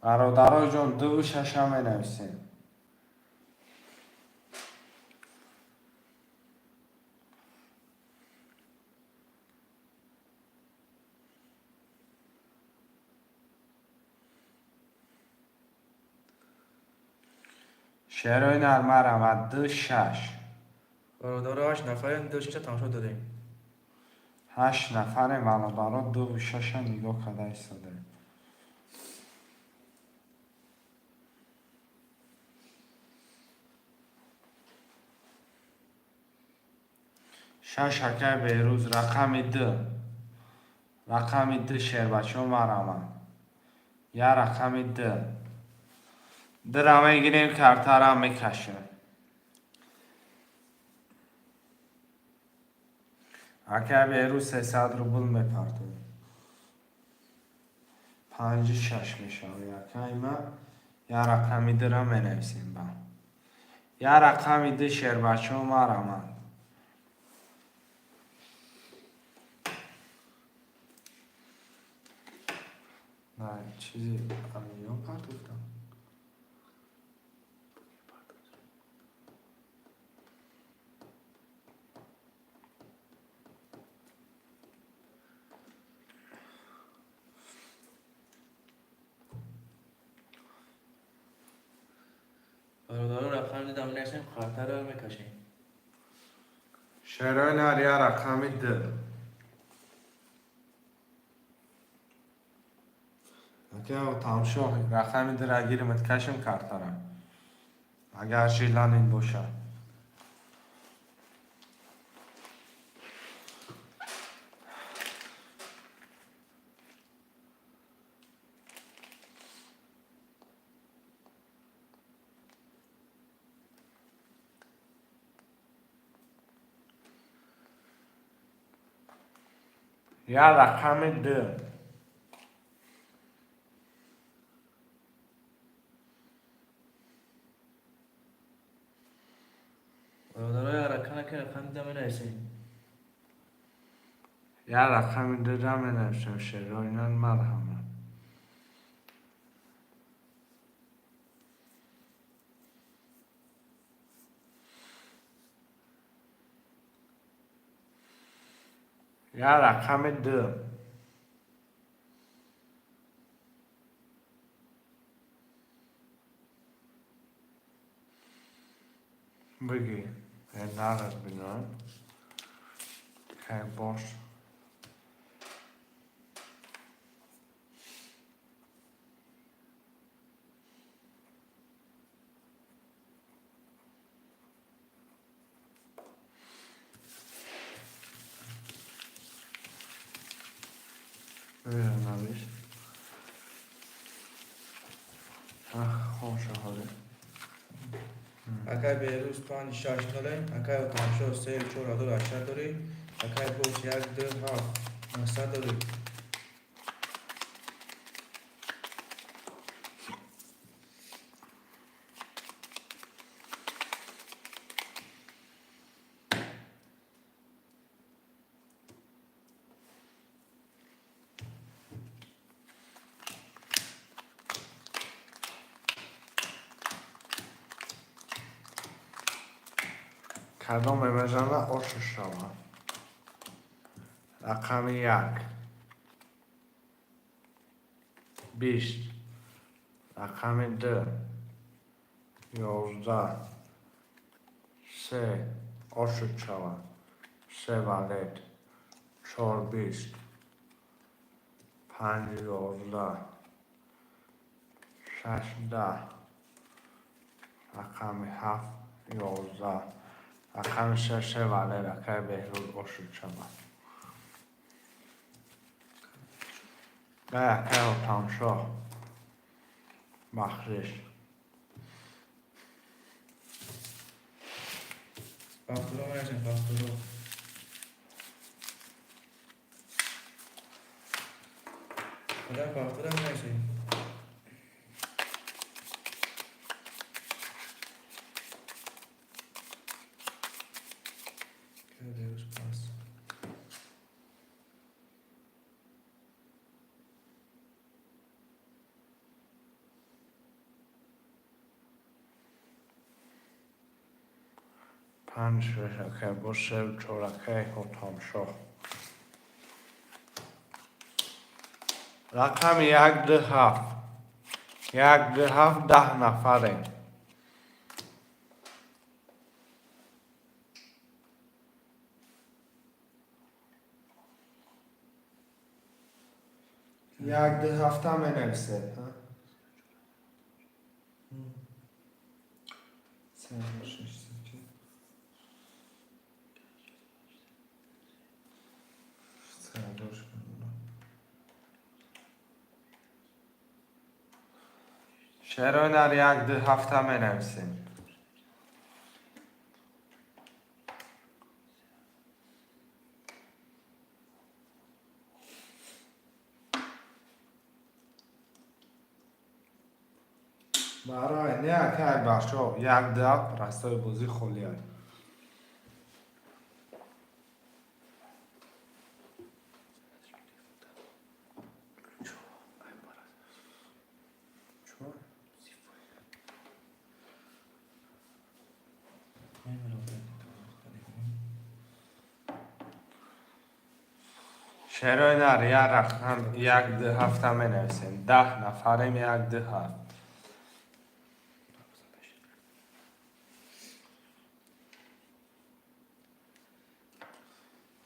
Бародарои ҷон, дуву шаша менависем. Шерои нар, марҳамат, ду шаш. Бародаро, ҳашт нафарем, ду шаша тамошо дорем. Ҳашт нафарем, бародаро, дуву шаша нигоҳ карда истодаем. Шаш, акай Берӯз, рақами ду. Рақами ду, шербачаҳо, марҳамат. Я рақами ду. Дура мегирем, картара мекашем. Акай Берӯз, 300 рубл мепартоем. Панҷу шаш мешавад, акай ма. Я рақами дура менависем ба. Я рақами ду, шербачаҳо, марҳамат. На, чизи амиё партофтам. Бародаро, рақами дудам менависем, картаро мекашем. Шерои нар, я рақами ду. Ака Отамшо, рақами дура гиримат, кашем картара. Агар желание бошад. Як рақами ду. Бародаро, як рақам наки, рақами ду менависем. Як рақами дуда менависем, шерои нар, марҳамат. Як рақами ду. Бигӣ, нарад бинам. Хай бош. Навис. Хоша ҳоле. Акай Беҳрӯз, панҷ шаш ноле, акай Отамшо, се чор ҳазору ҳаштсад дорӣ, акай Бос, як ду ҳафт 900 дорӣ. Кадоме мезана, ошу шава. Рақами як. 20. Рақами ду. 11. Се. Ошуд шава. Се валет. Чор 20. Панҷ 11. Шаш 10. Рақами ҳафт 11. Рақами шаш, се валет, акай Беҳрӯз, ошуд шава. Гай, акай Отамшоҳ. Бахшиш. Бахтуро менависем, Бахтуро. Падар, Бахтуро менависем. Акай Беҳрӯз, пас. Панҷ шаш, акай бо се чор, акай Ҳотамшоҳ. Рақами як ду ҳафт. Як ду ҳафт, 10 нафарем. Як ду ҳафта менависед. Се шаш. Шерои нар, як ду ҳафта менависем. Барои не, акай бахшо, як ду ҳафт растои бозӣ холиай. Шерои нар, як рақам як ду ҳафта менависем. 10 нафарем, як ду ҳафт.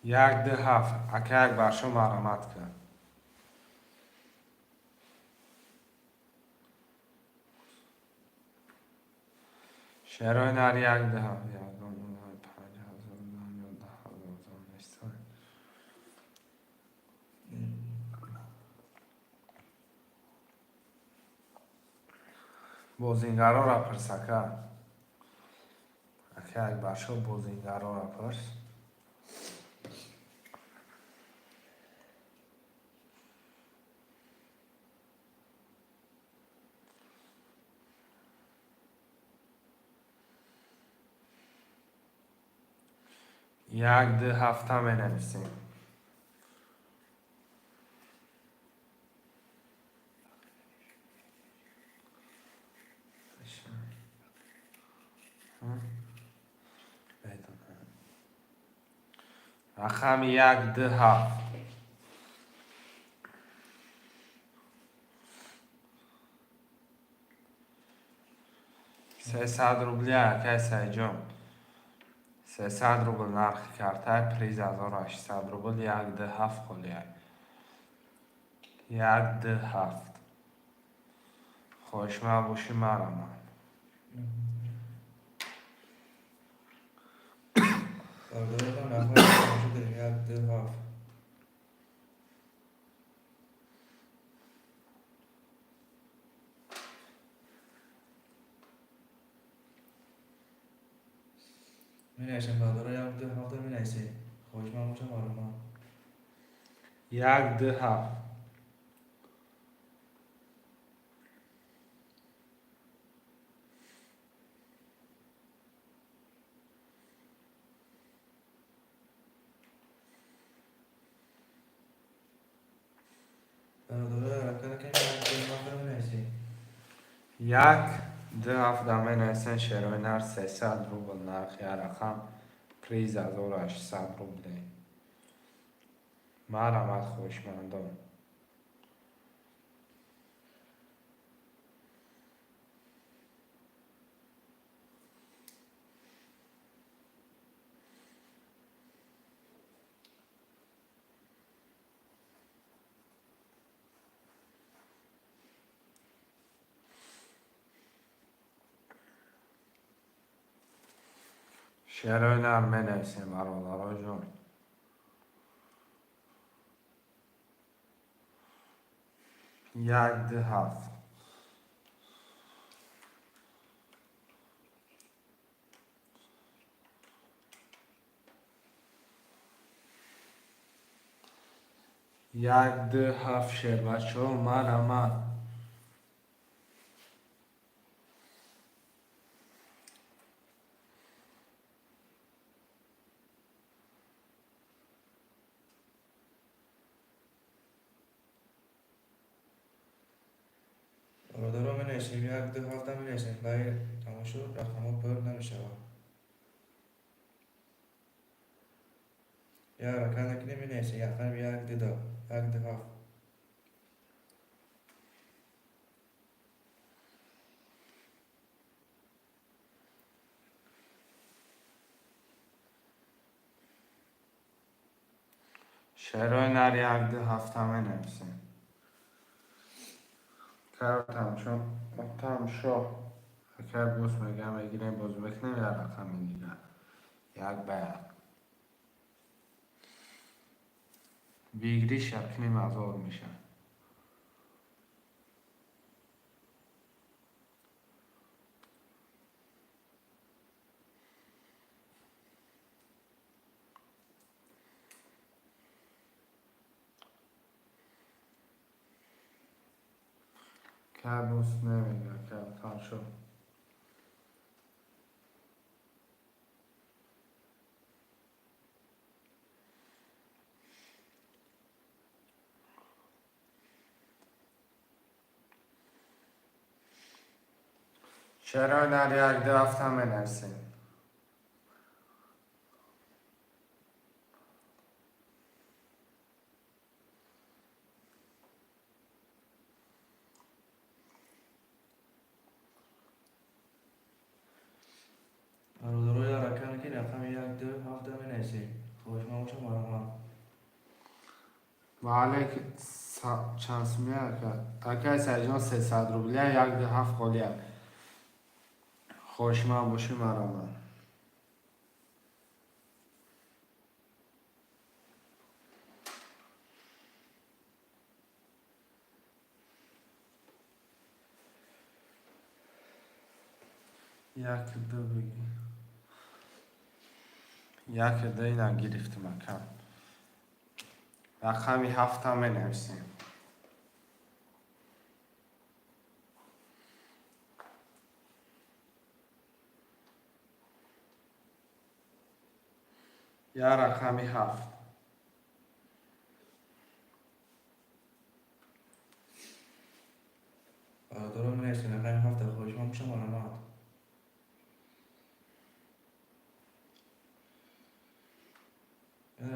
Як ду ҳафт. Ака як баршо, марҳамат кун. Шерои нар, як ду ҳафт. 5000 10,000 нестан. Бозингароро пурс, ака. Ака як баршо, бозингароро пурс. 1, 2, 7 менависем. Рақами 1, 2, 7. 300 рубли, акай Сайҷон. 300 рубл нархи картай, приз 1800 рубл, 1, 2, 7 холияй. 1, 2, 7. Хоҳишманд бошӣ, мараман. Бародарон, рақами тамошо дорем, 1, 2, 7. Менависем, бародаро, 1, 2, 7 менависем. Хоҳишманд бошам, мараман. 1, 2, 7. Бародаро, ҳаракат накунем, 1, 2, 7 менависем. 1, 2, 7 менависем, шерои нар, 300 рубл нархи ҳар рақам, приз 1800 рубле. Марамад, хоҳишмандон. Шерои нар менависем, бародароҷон. 1, 2, 7. 1, 2, 7, шербачаҳо, марамад. Бародаро, менависем, 1, 2, 7 менависем. Баи тамошо рақамҳо пур намешавад. Як ҳаракат накунем, менависем рақами 1, 2, 2, 1, 2, 7. Шерои нар, 1, 2, 7 менависем. Тамошо, тамошо. Акай боз мегам, мегирем, боз мекунем як рақами дигар. 1 ба 1. Бигириш якним ҳазор мешавад. Кабус намега, каб тамошо. Шерои нар, 1, 2, 7 менависем. Бародаро, як ҳаракат накунем, рақами 1, 2, 7 менависем. Хоҳишманд бошам, мараман. Ва алайк чанд сумия, ака? Акай Сайҷон, 300 рублия, 1, 2, 7 холия. Хоҳишманд бошӣ, мараман. 1, 2 бигӣ. 1, 2 ина гирифтим, ака. Рақами 7 менависем. Я рақами ҳафт. Бародарон, менависем рақами ҳафта, хоҳишманд бошам, марҳамат.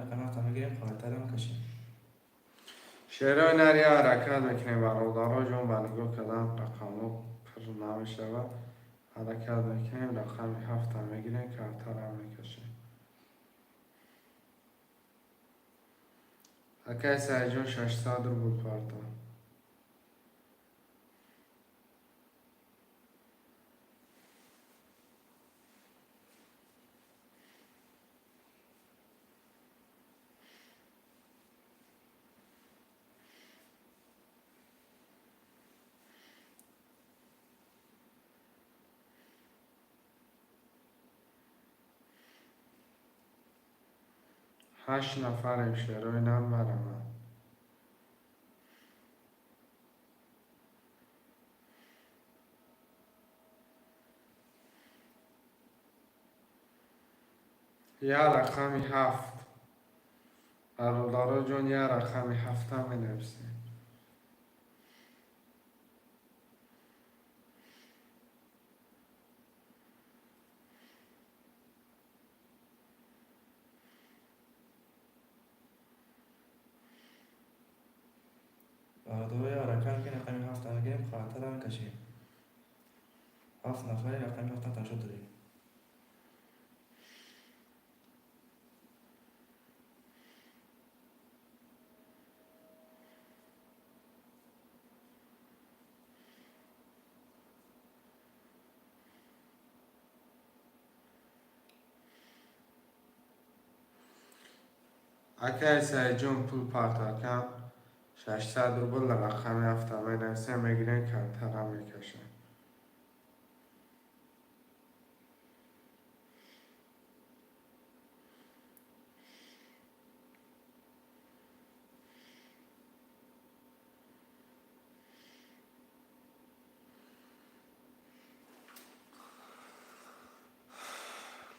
Рақами ҳафта мегирем, хавайтарам кашем. Шерои нар, я ҳаракат мекунем, бародаро ҷон, ба нигоҳ кардан рақамҳо пур намешавад. Ҳаракат мекунем, рақами ҳафта мегирем, картарам мекашем. Акай Саидҷон, 600 рубл парто. Ҳашт нафарем, шерои нар, марҳамат. Я рақами ҳафт. Бародаро ҷон, я рақами ҳафта менависем. Бародаро, я ҳаракат мекунем, рақами ҳафта мегирем, хавайтарам кашем. Ҳафт нафари рақами ҳафта тамошо дорем. Акай Саидҷон, пул парто, акам. 600 рубл, рақами ҳафта менависем, мегирем, картара мекашем.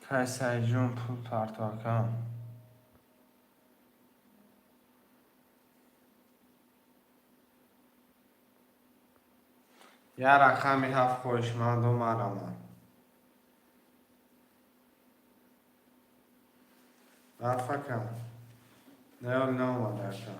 Акай Саидҷон, пул парто, акам. Я рақами ҳафт, хоҳишманду, марҳамат. Барфакам. Неол наомада, ака.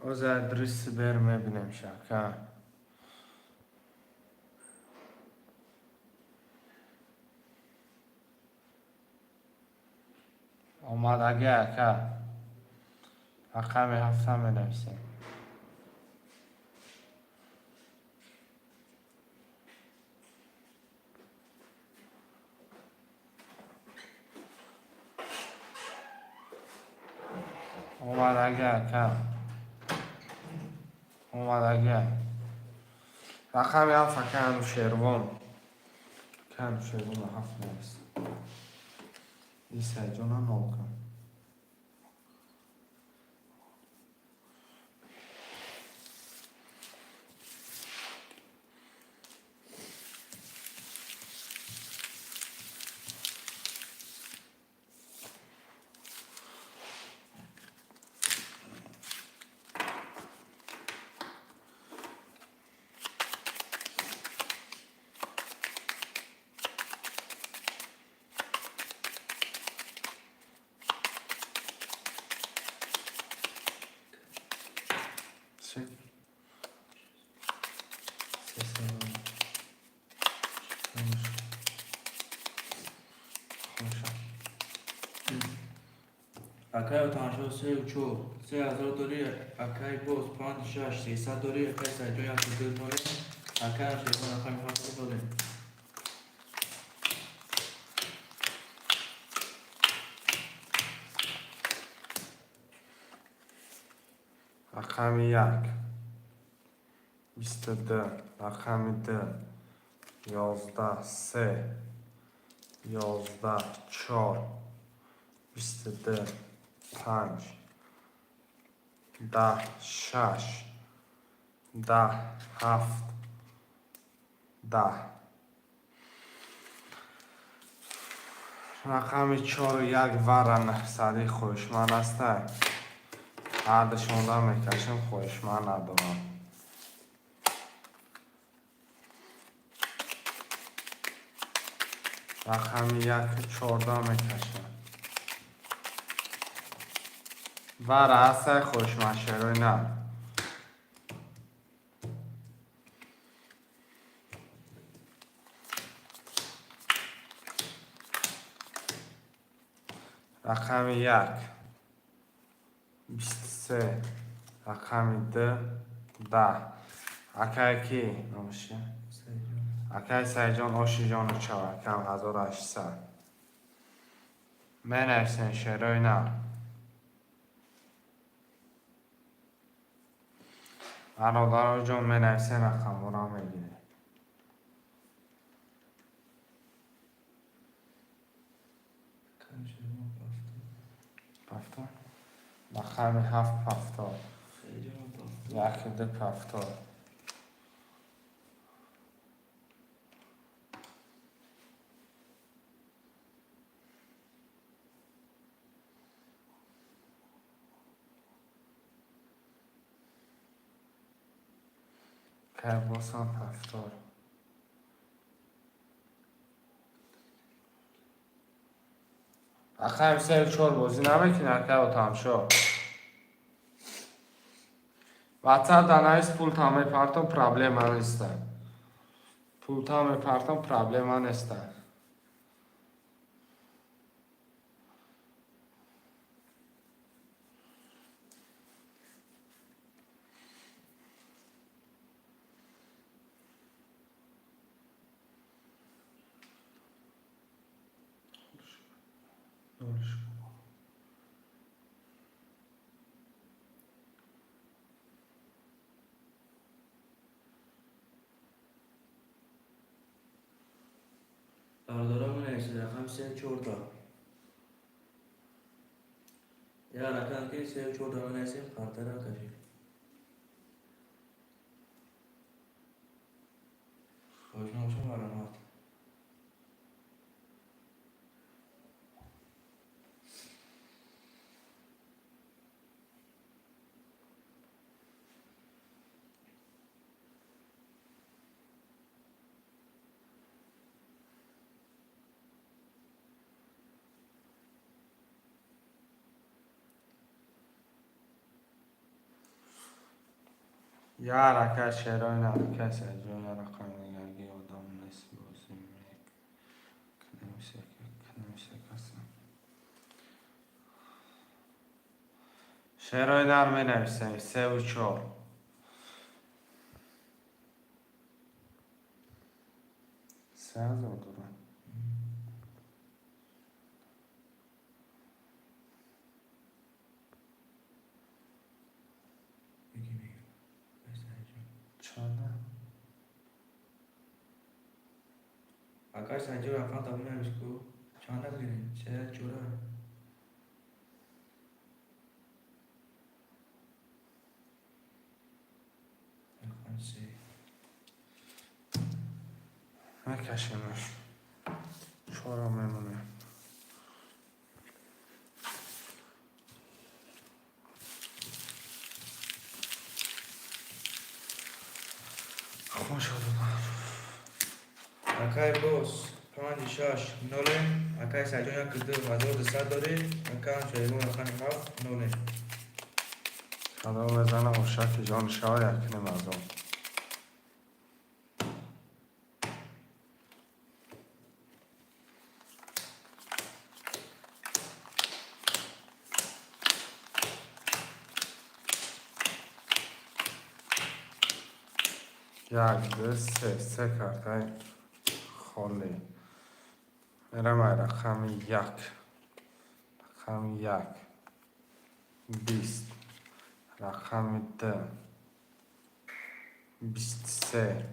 Оза адрес бер мебинем шака. Омадаги, ака. Рақами ҳафта менависем. Омадаги, ака. Омадаги. Рақами ҳафт, ака Анушервон. Ака Анушервон ҳафт навис. Исаҷона нол кун. Се. Се. Хорошо. Акай тамошо, сею чор, 3000 дорӣ, акай, боз панҷ, шаш, 300 дорӣ, акай Саидҷон, яку ду дорем, акай Анушервон, рақами ҳафтро додем. Рақами як. 22. Рақами ду. 11. Се. 11. Чор. 22. Панҷ, 10, шаш, 10, ҳафт, 10. Рақами чору як вара наҳсадӣ хоҳишманд ҳастай. Ҳардашонда мекашем, хоҳишманд надорам. Рақами яку чорда мекашем. Вара ҳастай, хоҳишманд, шерои нар. Рақами як 23, рақами ду 10. Акае ки номаш? Акаи Сайҷон, ошиҷону чав, акам 1800. Менависен, шерои нар. Бародароҷон, менависен, рақамҳоро мегирем. Пафтор. Рақами ҳафт пафтор. Яки ду пафтор. Карбосан пафтор. Рақами сею чор бозӣ намекунӣ, акай Отамшо? Ватсап да навис, пулта мепартом, проблема неста. Пулта мепартом, проблема неста. Бародарон, менависед рақами сею чорда. Як рақам ки сею чорда менависем, картара кашед. Хоҳишманд бошам, марҳамат. Як рака шерои нар, касе ҷоя рақами дигарги одам нест, бозӣ мекунем, секаса. Шерои нар, менависем севу чор. 3000 дорам. Чанда? Акай Сайҷон, рақам та менавис ку. Чанда бигирем? Се чора. Рақами се. Мекашемаш. Чора мемонем. Хуш додам. Акай боз панҷ шаш нолем. Акай Сайҷон, як 2200 дорӣ. Акам Шерибон, рақами ҳафт нолем. Садо мезанам, ошаки ҷони шава, якним азоб. Як, ду, се, се картаи холӣ. Мерам ай рақами як. Рақами як. 20. Рақами ду. 23.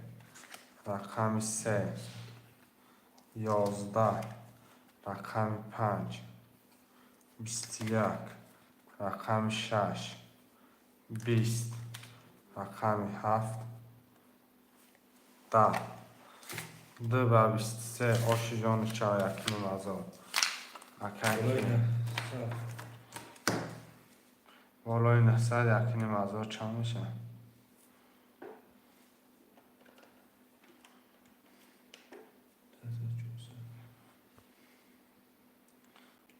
Рақами се. 11. Рақами панҷ. 21. Рақами шаш, 20, рақами ҳафт, 10, ду ба 23. Оши ҷони чав, якним ҳазор. Акай. Болои 900. Болои 900 1,5 ҳазор чанд мешавад? 1400.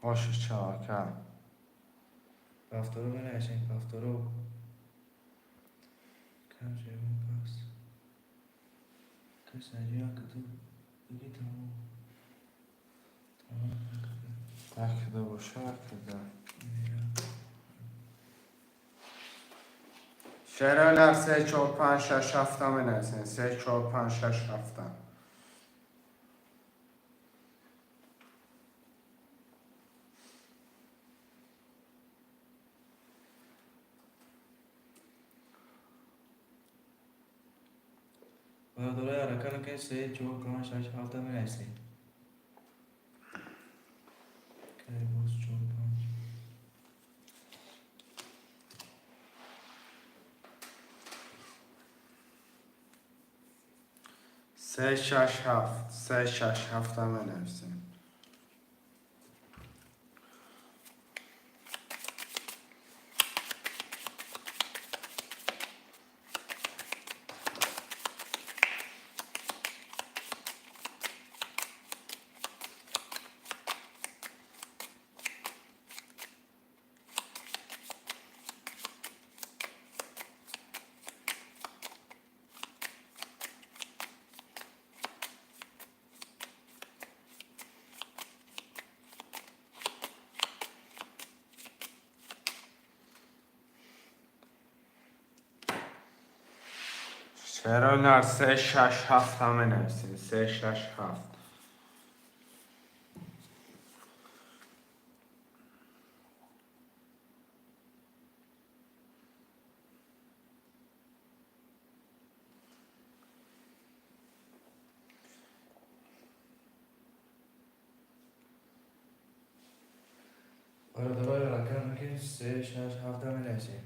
Оши чав, ака. Ҳафторо менависем, ҳафторо. Кам шевон пас. Касаҷи якду. Диги тамом. Тамом. Якда боша, якда. Шерои нар, се, чор, панҷ, шаш, ҳафта менависем. Се, чор, панҷ, шаш, ҳафта. Бародарои, ҳаракат накунед, се, чор, панҷ, шаш, ҳафта менависем. Кай боз чор, панҷ. Се, шаш, ҳафт, се, шаш, ҳафта менависем. Шерои нар, се, шаш, ҳафта менависем. Се, шаш, ҳафт. Бародарои, ҳаракат накунед, се, шаш, ҳафта менависем.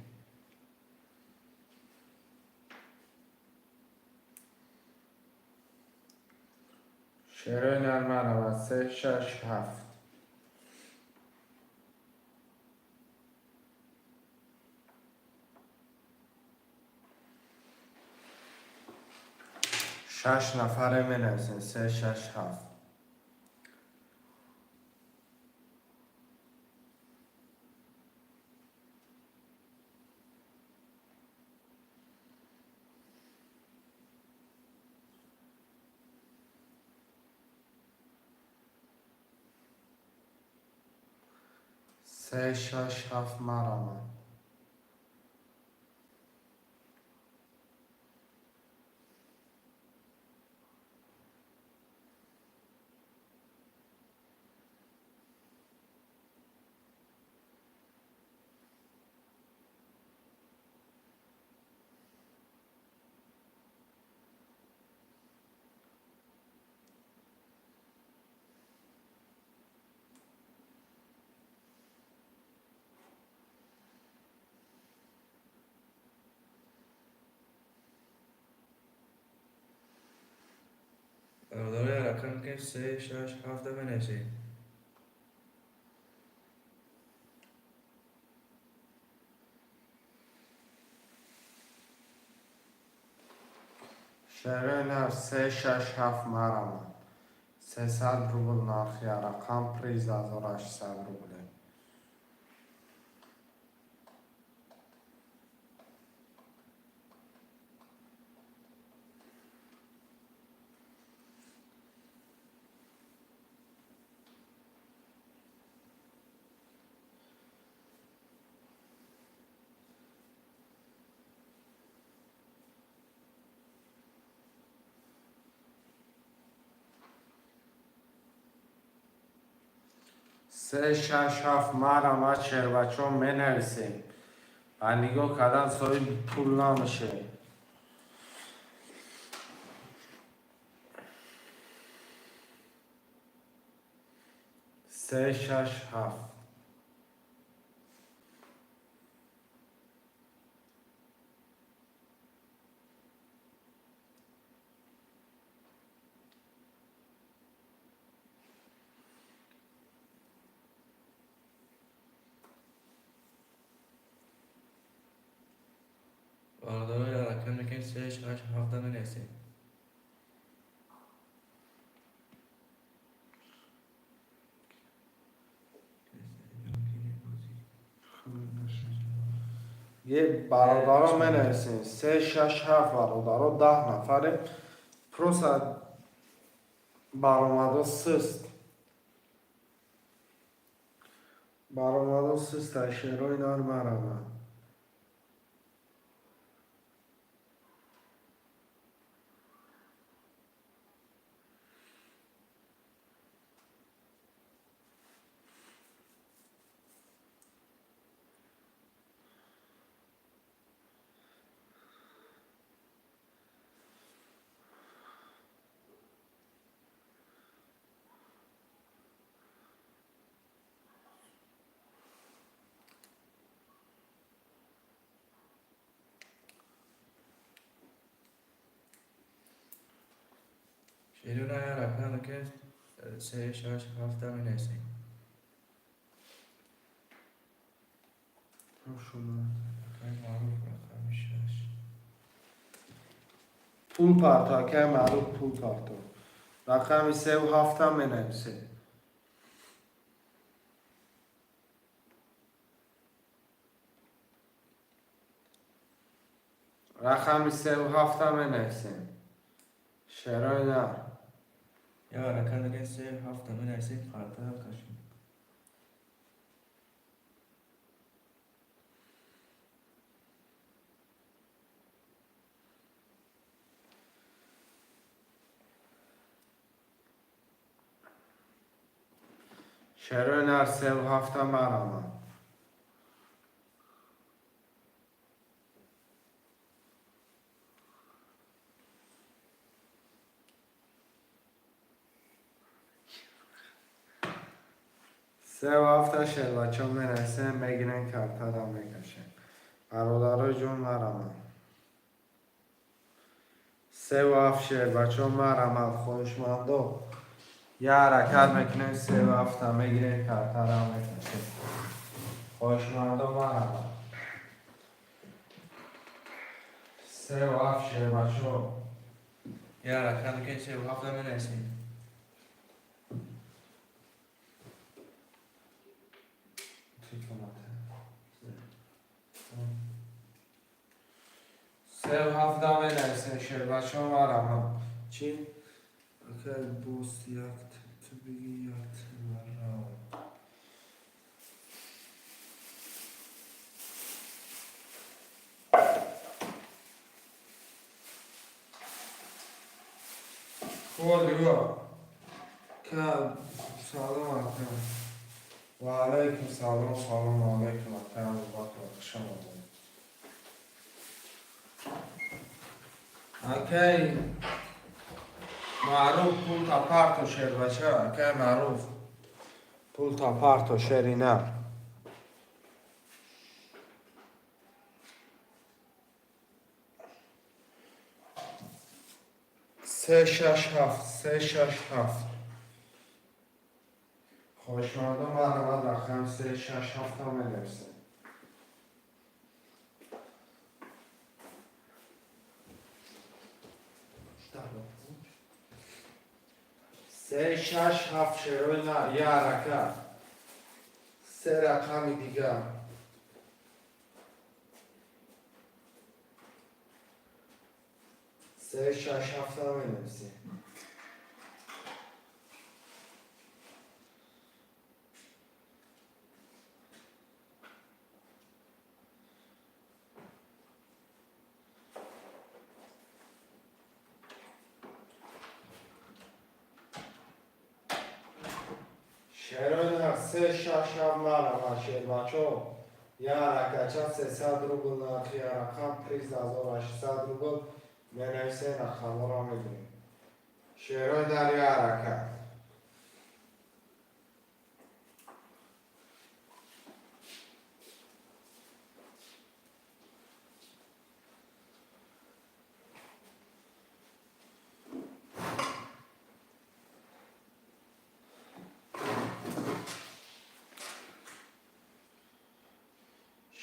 Шерои нар, марҳамат, се, шаш, ҳафт. Шаш нафаре менависем. Се, шаш, ҳафт. Се, шаш, ҳафт, марҳамат. Бародарои, ҳаракат накунед, се, шаш, ҳафта менависем. Шерои нар, се, шаш, ҳафт, марҳамат. 300 рубл нархи рақам, приз 1800 рубле. Се, шаш, ҳафт, марҳамат, шербачо, менависем. Ба нигоҳ кардан соҳиби пул намешавем. Се, шаш, ҳафт. ҳафта менависем. Е, бародаро, менависем се, шаш, ҳафт. Бародаро, 10 нафаре, просто баромадо сист, баромадо сист. Шерои нар, марамад. Шерои нар, рақам ки се, шаш, ҳафта менависем. Акай Маъруф, рақами шаш. Пул парто, акай Маъруф, пул парто. Рақами севу ҳафта менависем. Рақами севу ҳафта менависем, шерои нар. Я рақам ки се, ҳафта менависем, карта кашем. Шерои нар, севу ҳафта, марамад. Севу ҳафта, шербачо, менависем, мегирем, картара мекашем. Бародарои ҷон, марамад. Севу ҳафт, шербачо, марамад. Хоҳишмандо, я ҳаракат мекунем, севу ҳафта мегирем, картара мекашем. Хоҳишмандо, марамад. Севу ҳафт, шербачо. Я рақам ки севу ҳафта менависем. Севу ҳафта менависем, шербачо, марамад. Чӣ, акай бос, як ту биги, як марамад. Холио ка, салом, ака. Ва алайкум салом, салом алайкум, ака Абубакр, хуш омадед. Акай Маъруф, пул парто, шербача. Акай Маъруф, пул парто, шерина. Се, шаш, ҳафт, се, шаш, ҳафт. Хоҳишмандон, марҳамат, рақам се, шаш, ҳафта менависем. Се, шаш, ҳафт, шерои нар, я ҳаракат. Се рақами дигар. Се, шаш, ҳафта менависем. Шерои нар, се, шаш, ҳафт, марҳамат, шербачо. Я ҳаракатча, 300 рубл нархи рақам, приз 1800 рубл. Менависем, рақамҳоро мегирем. Шерои нар, я ҳаракат.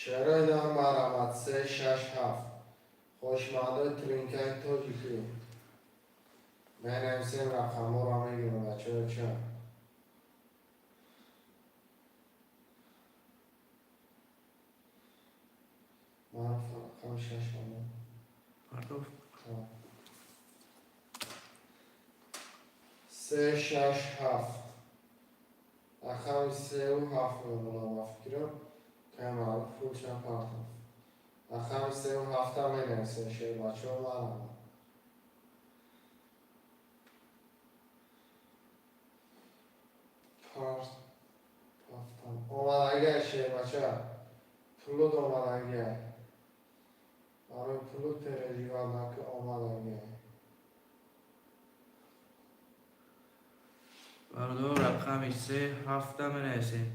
Шерои нар, марҳамат, се, шаш, ҳафт. Хоҳишмандои тринкаи тоҷикӣ, менависем, рақамҳоро мегирем, бачаҳо. Ча маъруф, рақами шаш омад. Партов. Се, шаш, ҳафт, рақами сеу ҳафт мемонам. Ба фикрам, кай маъруф пулша партов. Рақами сеу ҳафта менависем, шербачаҳо, марама. Ҳафтам омадагиа, шербача, пулуд омадагиа. Барои пулуд переживать накун, омадагиа. Бародаро, рақами се ҳафта менависем.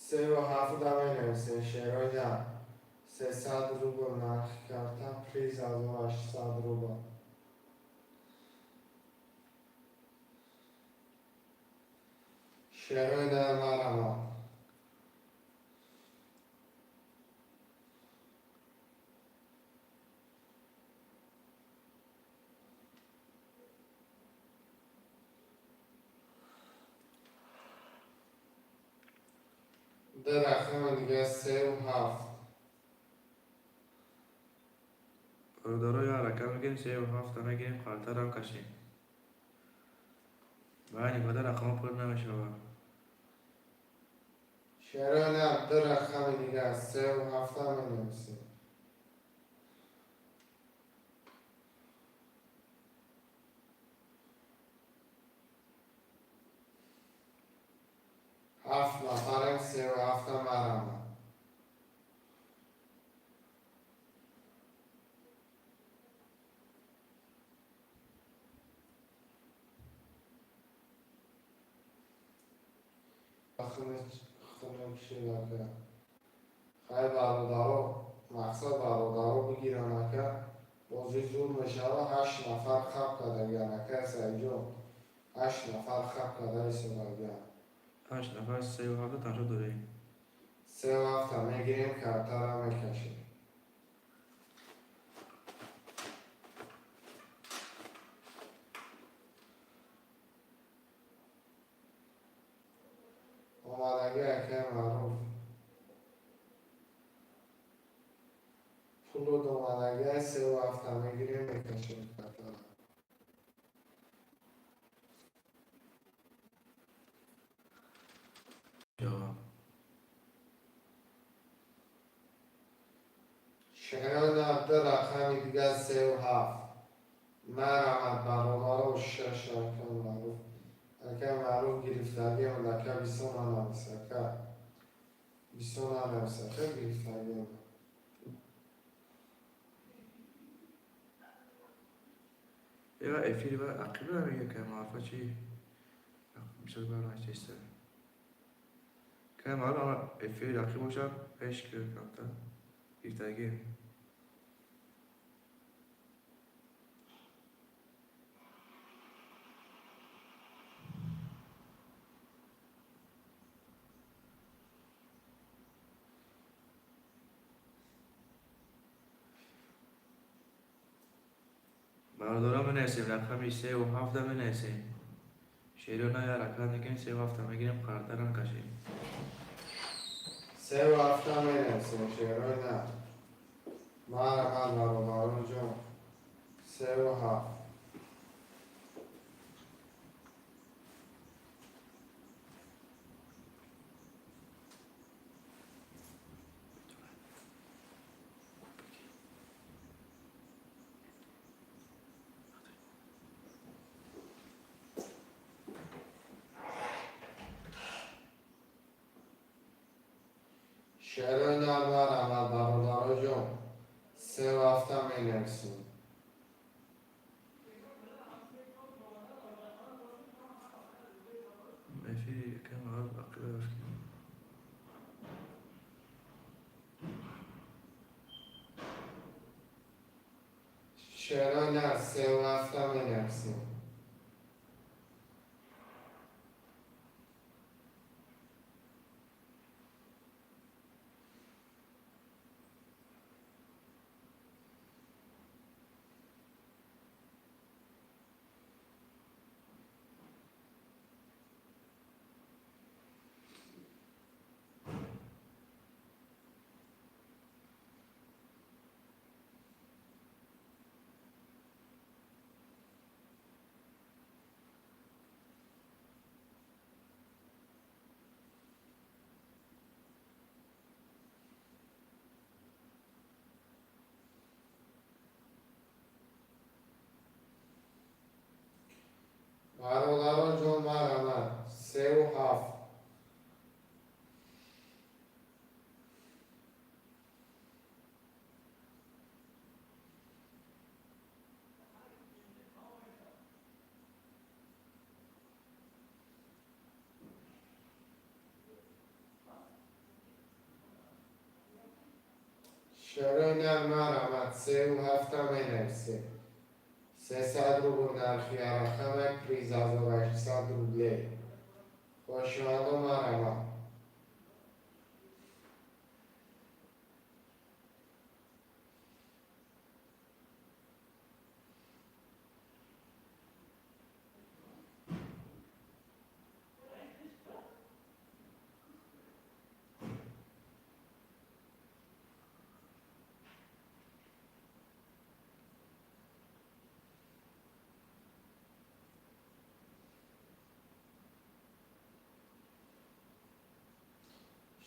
Сеу ҳафта менависем, шерои нар. 300 рубл нархи карта, приз 1800 рубл. Шерои нар, марама. Ду рақами дига, сеу ҳафт. Бародаро, як рақам мегирем, сеу ҳафта мегирем, қалтарам кашем. Байни бада рақамҳо пур намешавад. Шерои нар, ду рақами дига, сеу ҳафта менависем. Ҳафт нафарем, сеу ҳафта, марама. Хунук шид, ака. Хай, бародаро, мақсад бародаро бигиран, ака, бозӣ зуд мешава. Ҳашт нафар хаб кардагиан, ака Саидҷон, ҳашт нафар хаб карда истодагиан. Ҳашт нафар сеу ҳафта тамошо дорем. Сеу ҳафта мегирем, картара мекашем. Омадагӣ, акаи маъруф, пулуд омадагӣ. Сеу ҳафта мегирем, мекашем картара. Ҷавоб. Шерои ду рақами дига, сеу ҳафт, марамад, бародаро. Шаш, акаи маъруф, акаи маъруф гирифтагиам. Ака, бисёр нанавис, ака, бисёр нанавис, ака, гирифтагиам. Ева эфири ба ақиба мега, кай маъруфа чи бисёр барнашиста. Кай маъруф, ама эфири ақиб бошад, пеш ки камтар гирифтагӣ. Бародарон, менависем, рақами сеу ҳафта менависем. Шерона, я рақам мегирем, сеу ҳафта мегирем, қартарам кашем. Сеу ҳафта менависем, шерои нар, марамад, бародарон ҷон, сеу ҳафт. Шерои нар, марамад, бародаро ҷон, сеу ҳафта менависем. Эфири кай маъруф ақиба рафтем. Шерои нар, сеу ҳафта менависем. Шерои нар, марҳамат, сеу ҳафта менависем. 300 рубл нархи рақамак, приз 1800 рублей. Хошмандо, марҳамат.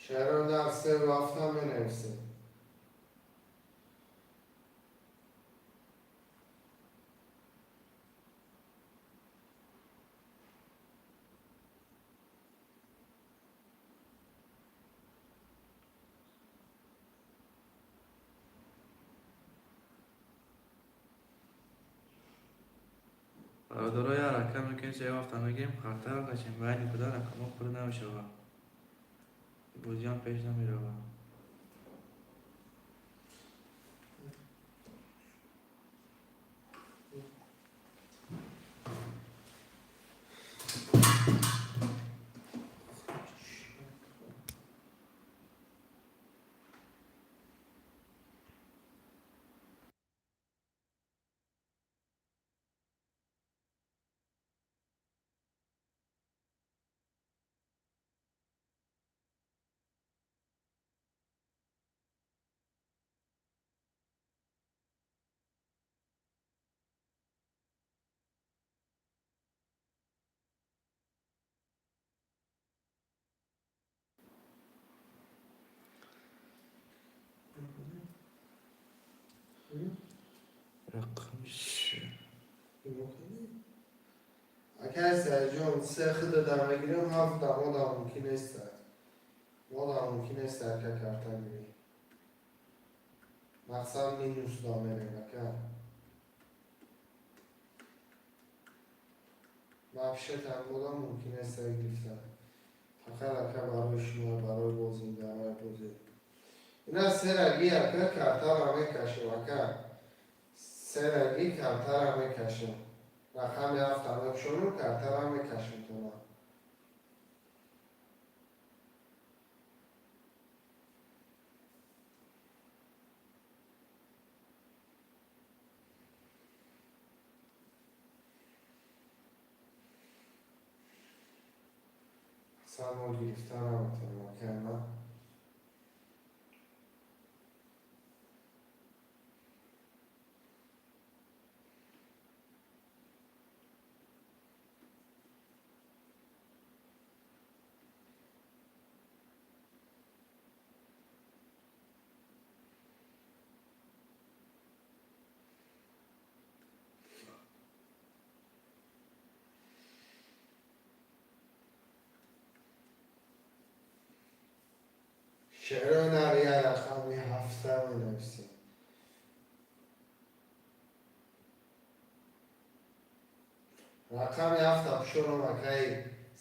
Шерои нар, сеу ҳафта менависем. Бародаро, як рақам мекунем, се ҳафта мегирем, хартаро кашем. Байни куда рақамҳо пур намешавад. Бозиам пеш намеравад. Рақамиш. Акай Саидҷон, се хида дар мегирем, ҳафт дамо дар мумкин нест. Мо дар мумкин нест, ака, карта гирем. Мақсад минус да мерем, ака. Вообще тамбода мумкин нест гирифтан. Фақат, ака, барои шумо, барои бозӣ, барои бозӣ. Ина сераги, ака, картаро мекашем, ака. Сераги картаро мекашем. Рақами ҳафта мепӯшонем, картаро мекашем тона. Аслан мо гирифта наметавонем, ака, на. Шерои нар, я рақами ҳафта менависем. Рақами ҳафта пӯшонам, акаи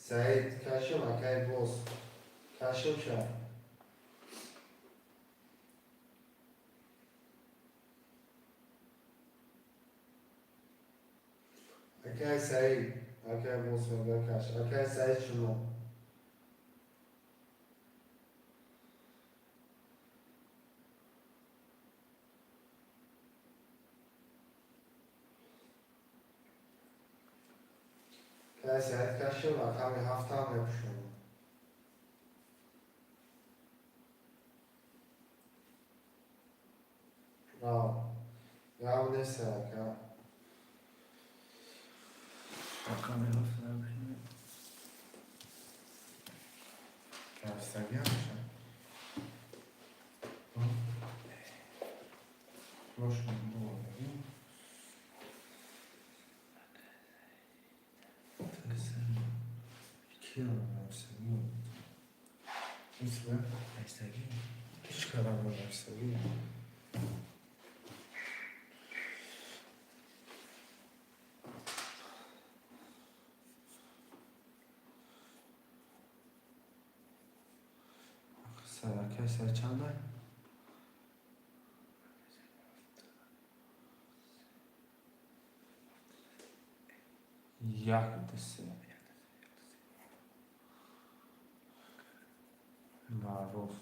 Саид, кашим, акаи Боз. Кашим ша. Акаи Саид, акаи Боз мега каш. Акаи Саид, шумо. Акаи Саид, кашим, рақами ҳафтам мепӯшонам. Рав. Гап нест, ака. Рақами ҳафта намешавад. Рафтагӣ ҳамаша. Рошон боварӣ. Киам рафтагӣ? Исме? Ҳаштагӣ. Ҳеҷ кадам рафтагӣ. Акай Саид чанда? Як, ду, се. Маъруф.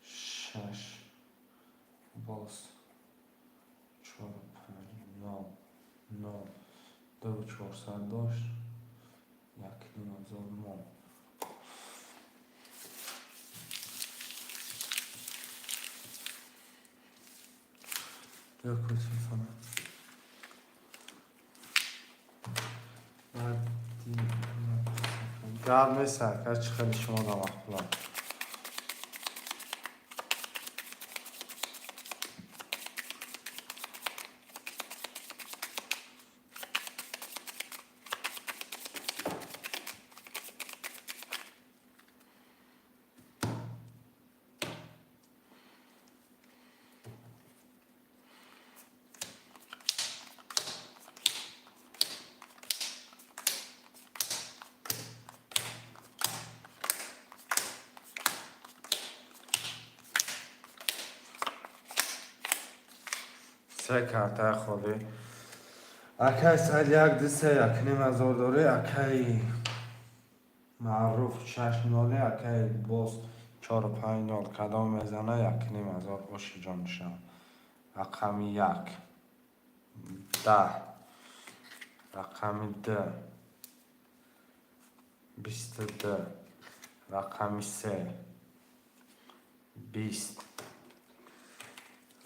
Шаш. Боз. Чор, панҷ, нол, нол. Ду, 400 дошт. 1500 мон. Биё, телефона. Гап нест, ака, чӣ хеле шумо намақбулам. Се картаи холӣ. Акай Саид, як, ду, се, 1500 дорӣ. Акай Маъруф, шаш ноле. Акай боз, чору панҷ нол. Кадом мезана, 1500 оши ҷон мешавад. Рақами як, 10. Рақами ду, 22. Рақами се, 20.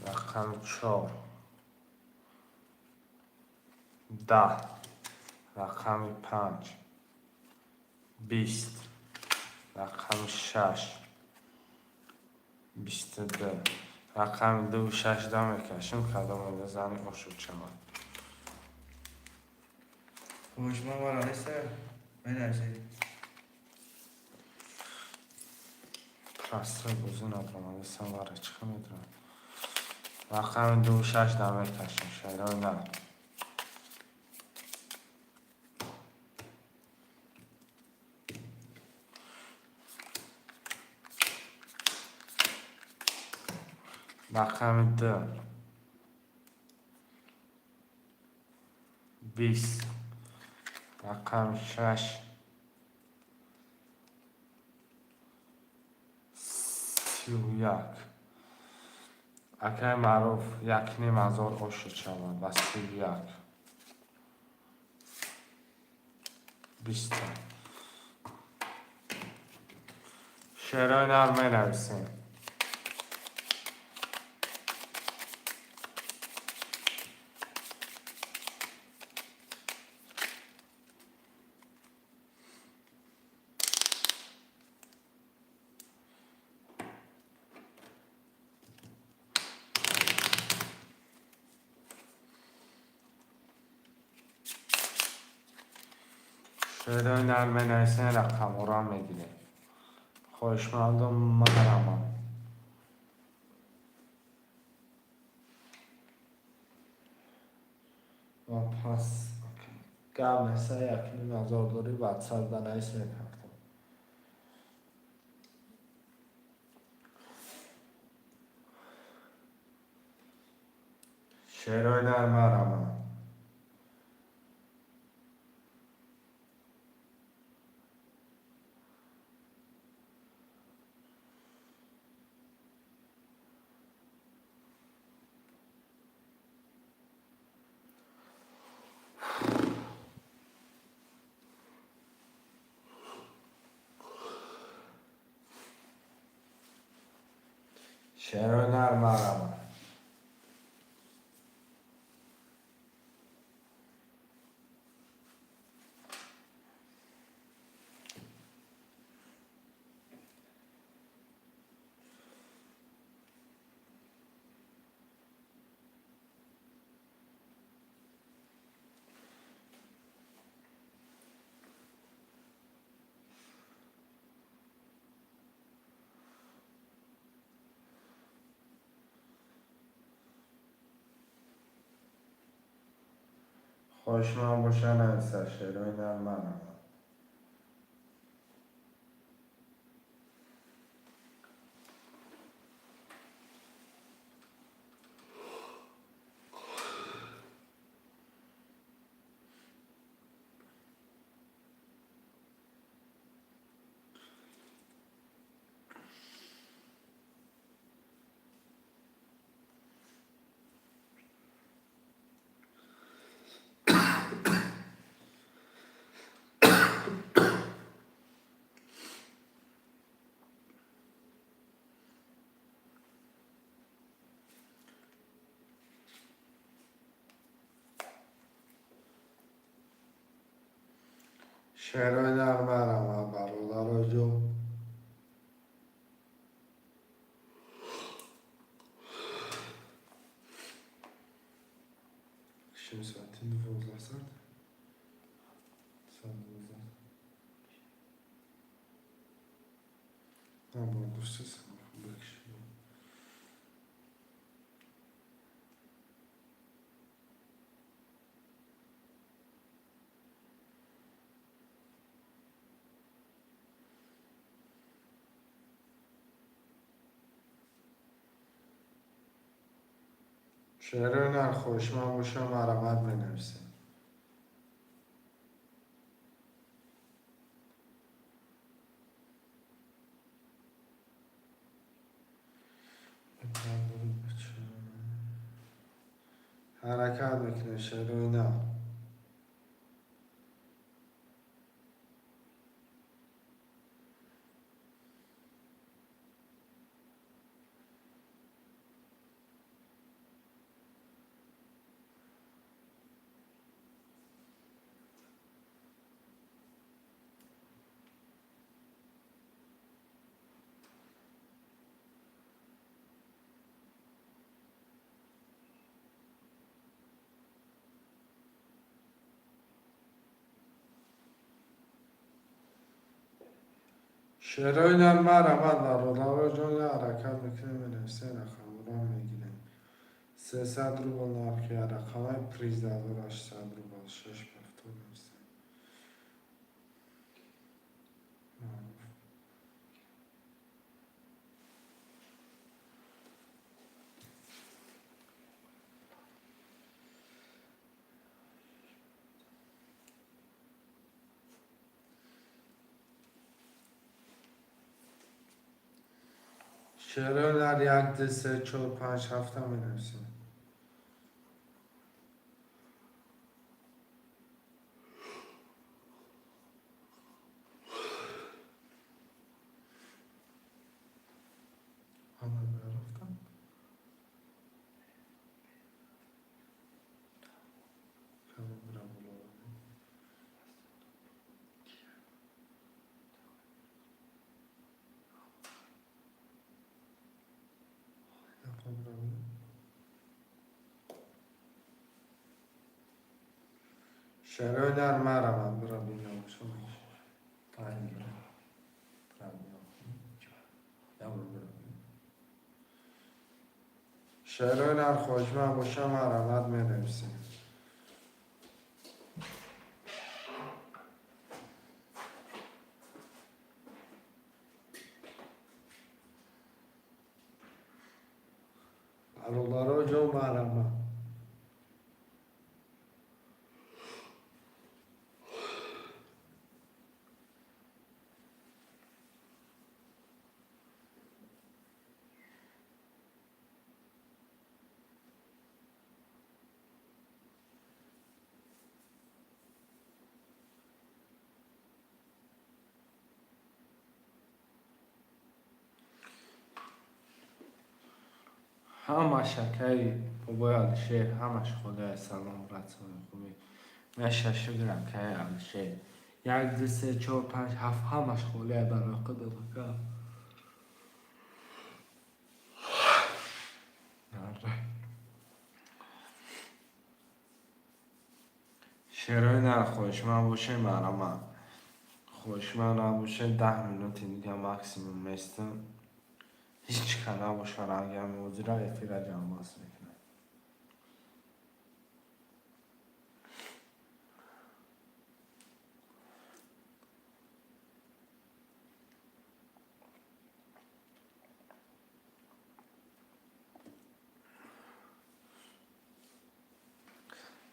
Рақами чор, 10. Рақами панҷ, 20. Рақами шаш, 22. Рақами дуву шаш да мекашем, кадоме мезани, ошуд шавад. Хоҳишманд вара неста? Менависед. Простой бозӣ надромадастам, вара чӣ хел медонам. Рақами дуву шаш да мекашем, шайрои на. Рақами ду, 20. Рақами шаш, 31. Акай Маъруф, 1500 ошуд шавад ба 31. 20-та. Шеърои нар менависем. Шеърои нар менависем, рақамҳоро мегирем. Хоҳишмандом, марамам. Ва пас гап неста, 1500 дорӣ, ватсап да навис, мепартом. Шеърои нар марамам. Шеърои нар марамам. Хоҳишманд боша, нависа, шеърои нар марамам. Шерои нар марама, бародаро ҷо. Шим соати 12 саат. Соат 12. Бо гуфтасам, бикши. Шерои нар хоҳишманд боша, марҳамат, менависем. Ҳаракат мекунем, шерои нар. Шерои нар марҳамат, бародаро ҷон, ҳаракат мекунем, менависем, рақамро мегирем. 300 рубл нархи рақамаи, приз 1800 рубл, шаш ҳафтод нависем. Маъруф. Шерои нар як, ду, се, чор, панҷ, ҳафта менависем. Ҳама рафтам. Кама бира боло. Яқо бира боло. Шерои нар марҳамат, бира бинам шумо. Таин бира. Бира бинам. Ябр бира. Шерои нар хоҳишманд боша, марҳамат, менависем. Бародаро ҷон, марҳамат. Ҳамаш акаи бобои Алишер, ҳамаш худоя салом расони хубӣ. Наша, шукр, акаи Алишер. Як, ду, се, чор, панҷ, ҳафт, ҳамаш холия барои худат, ака. Наре. Шерои нар хоҳишманд боше, марҳамат. Хоҳишманд набоше, 10 минути дига максимум местам. Ҳеҷ ка набоша, рангам ҳозира эфира ҷамъбаст мекунам.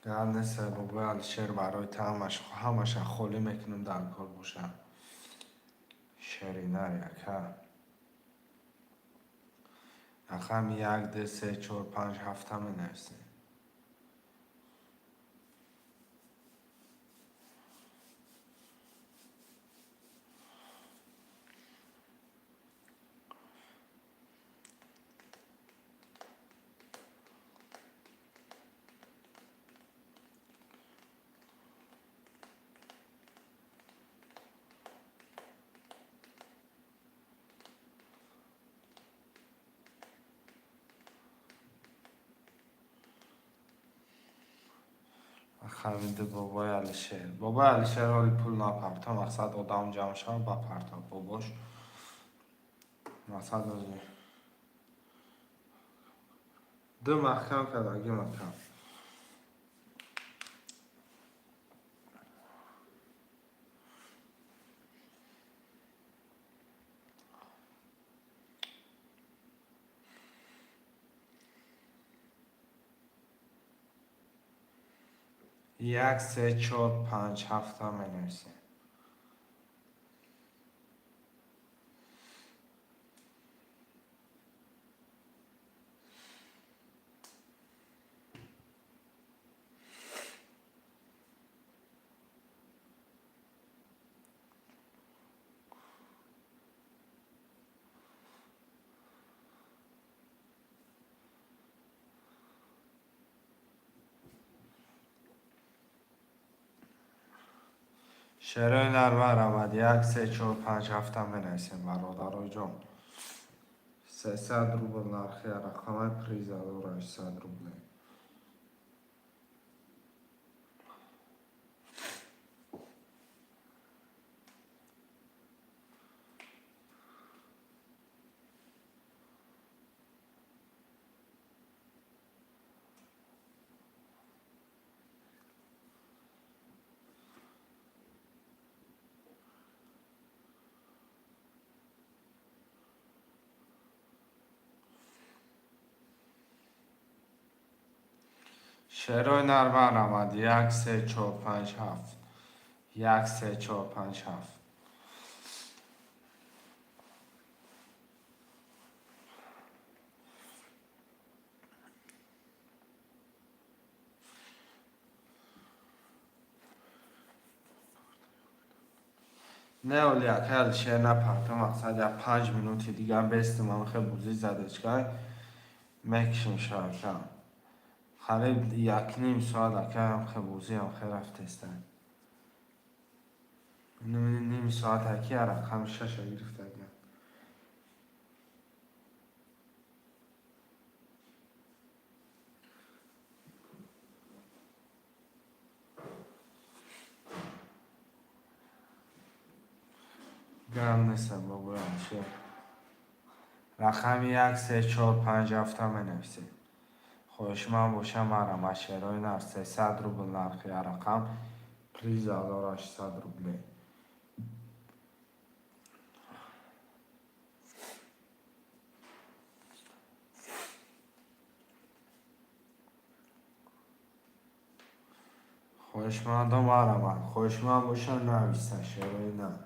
Гап нест, бобои Алишер, барои та ҳамаш ҳамаша холӣ мекунам, дар кор боша. Шери нари, ака. Рақами як, ду, се, чор, панҷ, ҳафта менависем. Рақами ду, бобои Алишер. Бобои Алишер ҳоли пул напарто, мақсад, одам ҷамъ шава, бапарто, бобош. Мақсад, ози ду маҳкам кардаги, маҳкам. Як, се, чор, панҷ, ҳафта менависем. Шерои нар, марҳамат, як, се, чор, панҷ, ҳафта менависем, бародароҷон. 300 рубл нархи рақамаи, приз 1800 рубле. Шерои нар, марҳамат, як, се, чор, панҷ, ҳафт. Як, се, чор, панҷ, ҳафт. Не, оли акай Алишер напарто, мақсад, як 5 минути дигар бестум, ам хел бузӣ задечкай мекишем шарака. Қариб якним соат, акай, ам хел бозӣ ам хел рафтеста. Ним соат аки рақами шаша гирифтагиам. Гам неста, бобои Алишер. Рақами як, се, чор, панҷ, ҳафта менависем. Хоҳишманд боша, марҳамат, шерои нар, 300 рубл нархи рақам, приз 1800 рубле. Хоҳишмандо, марҳамат, хоҳишманд боша, нависа, шерои нар.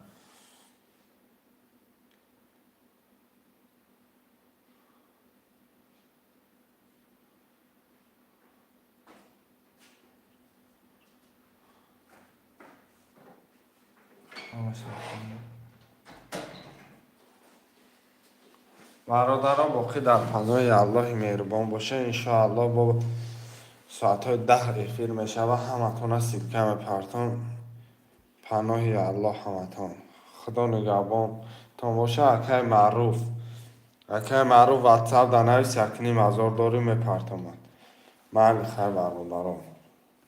Бародаро, боқӣ дар паноҳи Аллоҳи меҳрубон боша. Иншоаллоҳ, бо соатҳои 10 эфир мешава, ҳаматона ссылка мепартом. Паноҳи Аллоҳ ҳаматон, Худо нигаҳбонтон боша. Акай Маъруф, акай Маъруф, ватсап да навис, 1500 дорӣ, мепартомад. Майли, хайр, бародарон.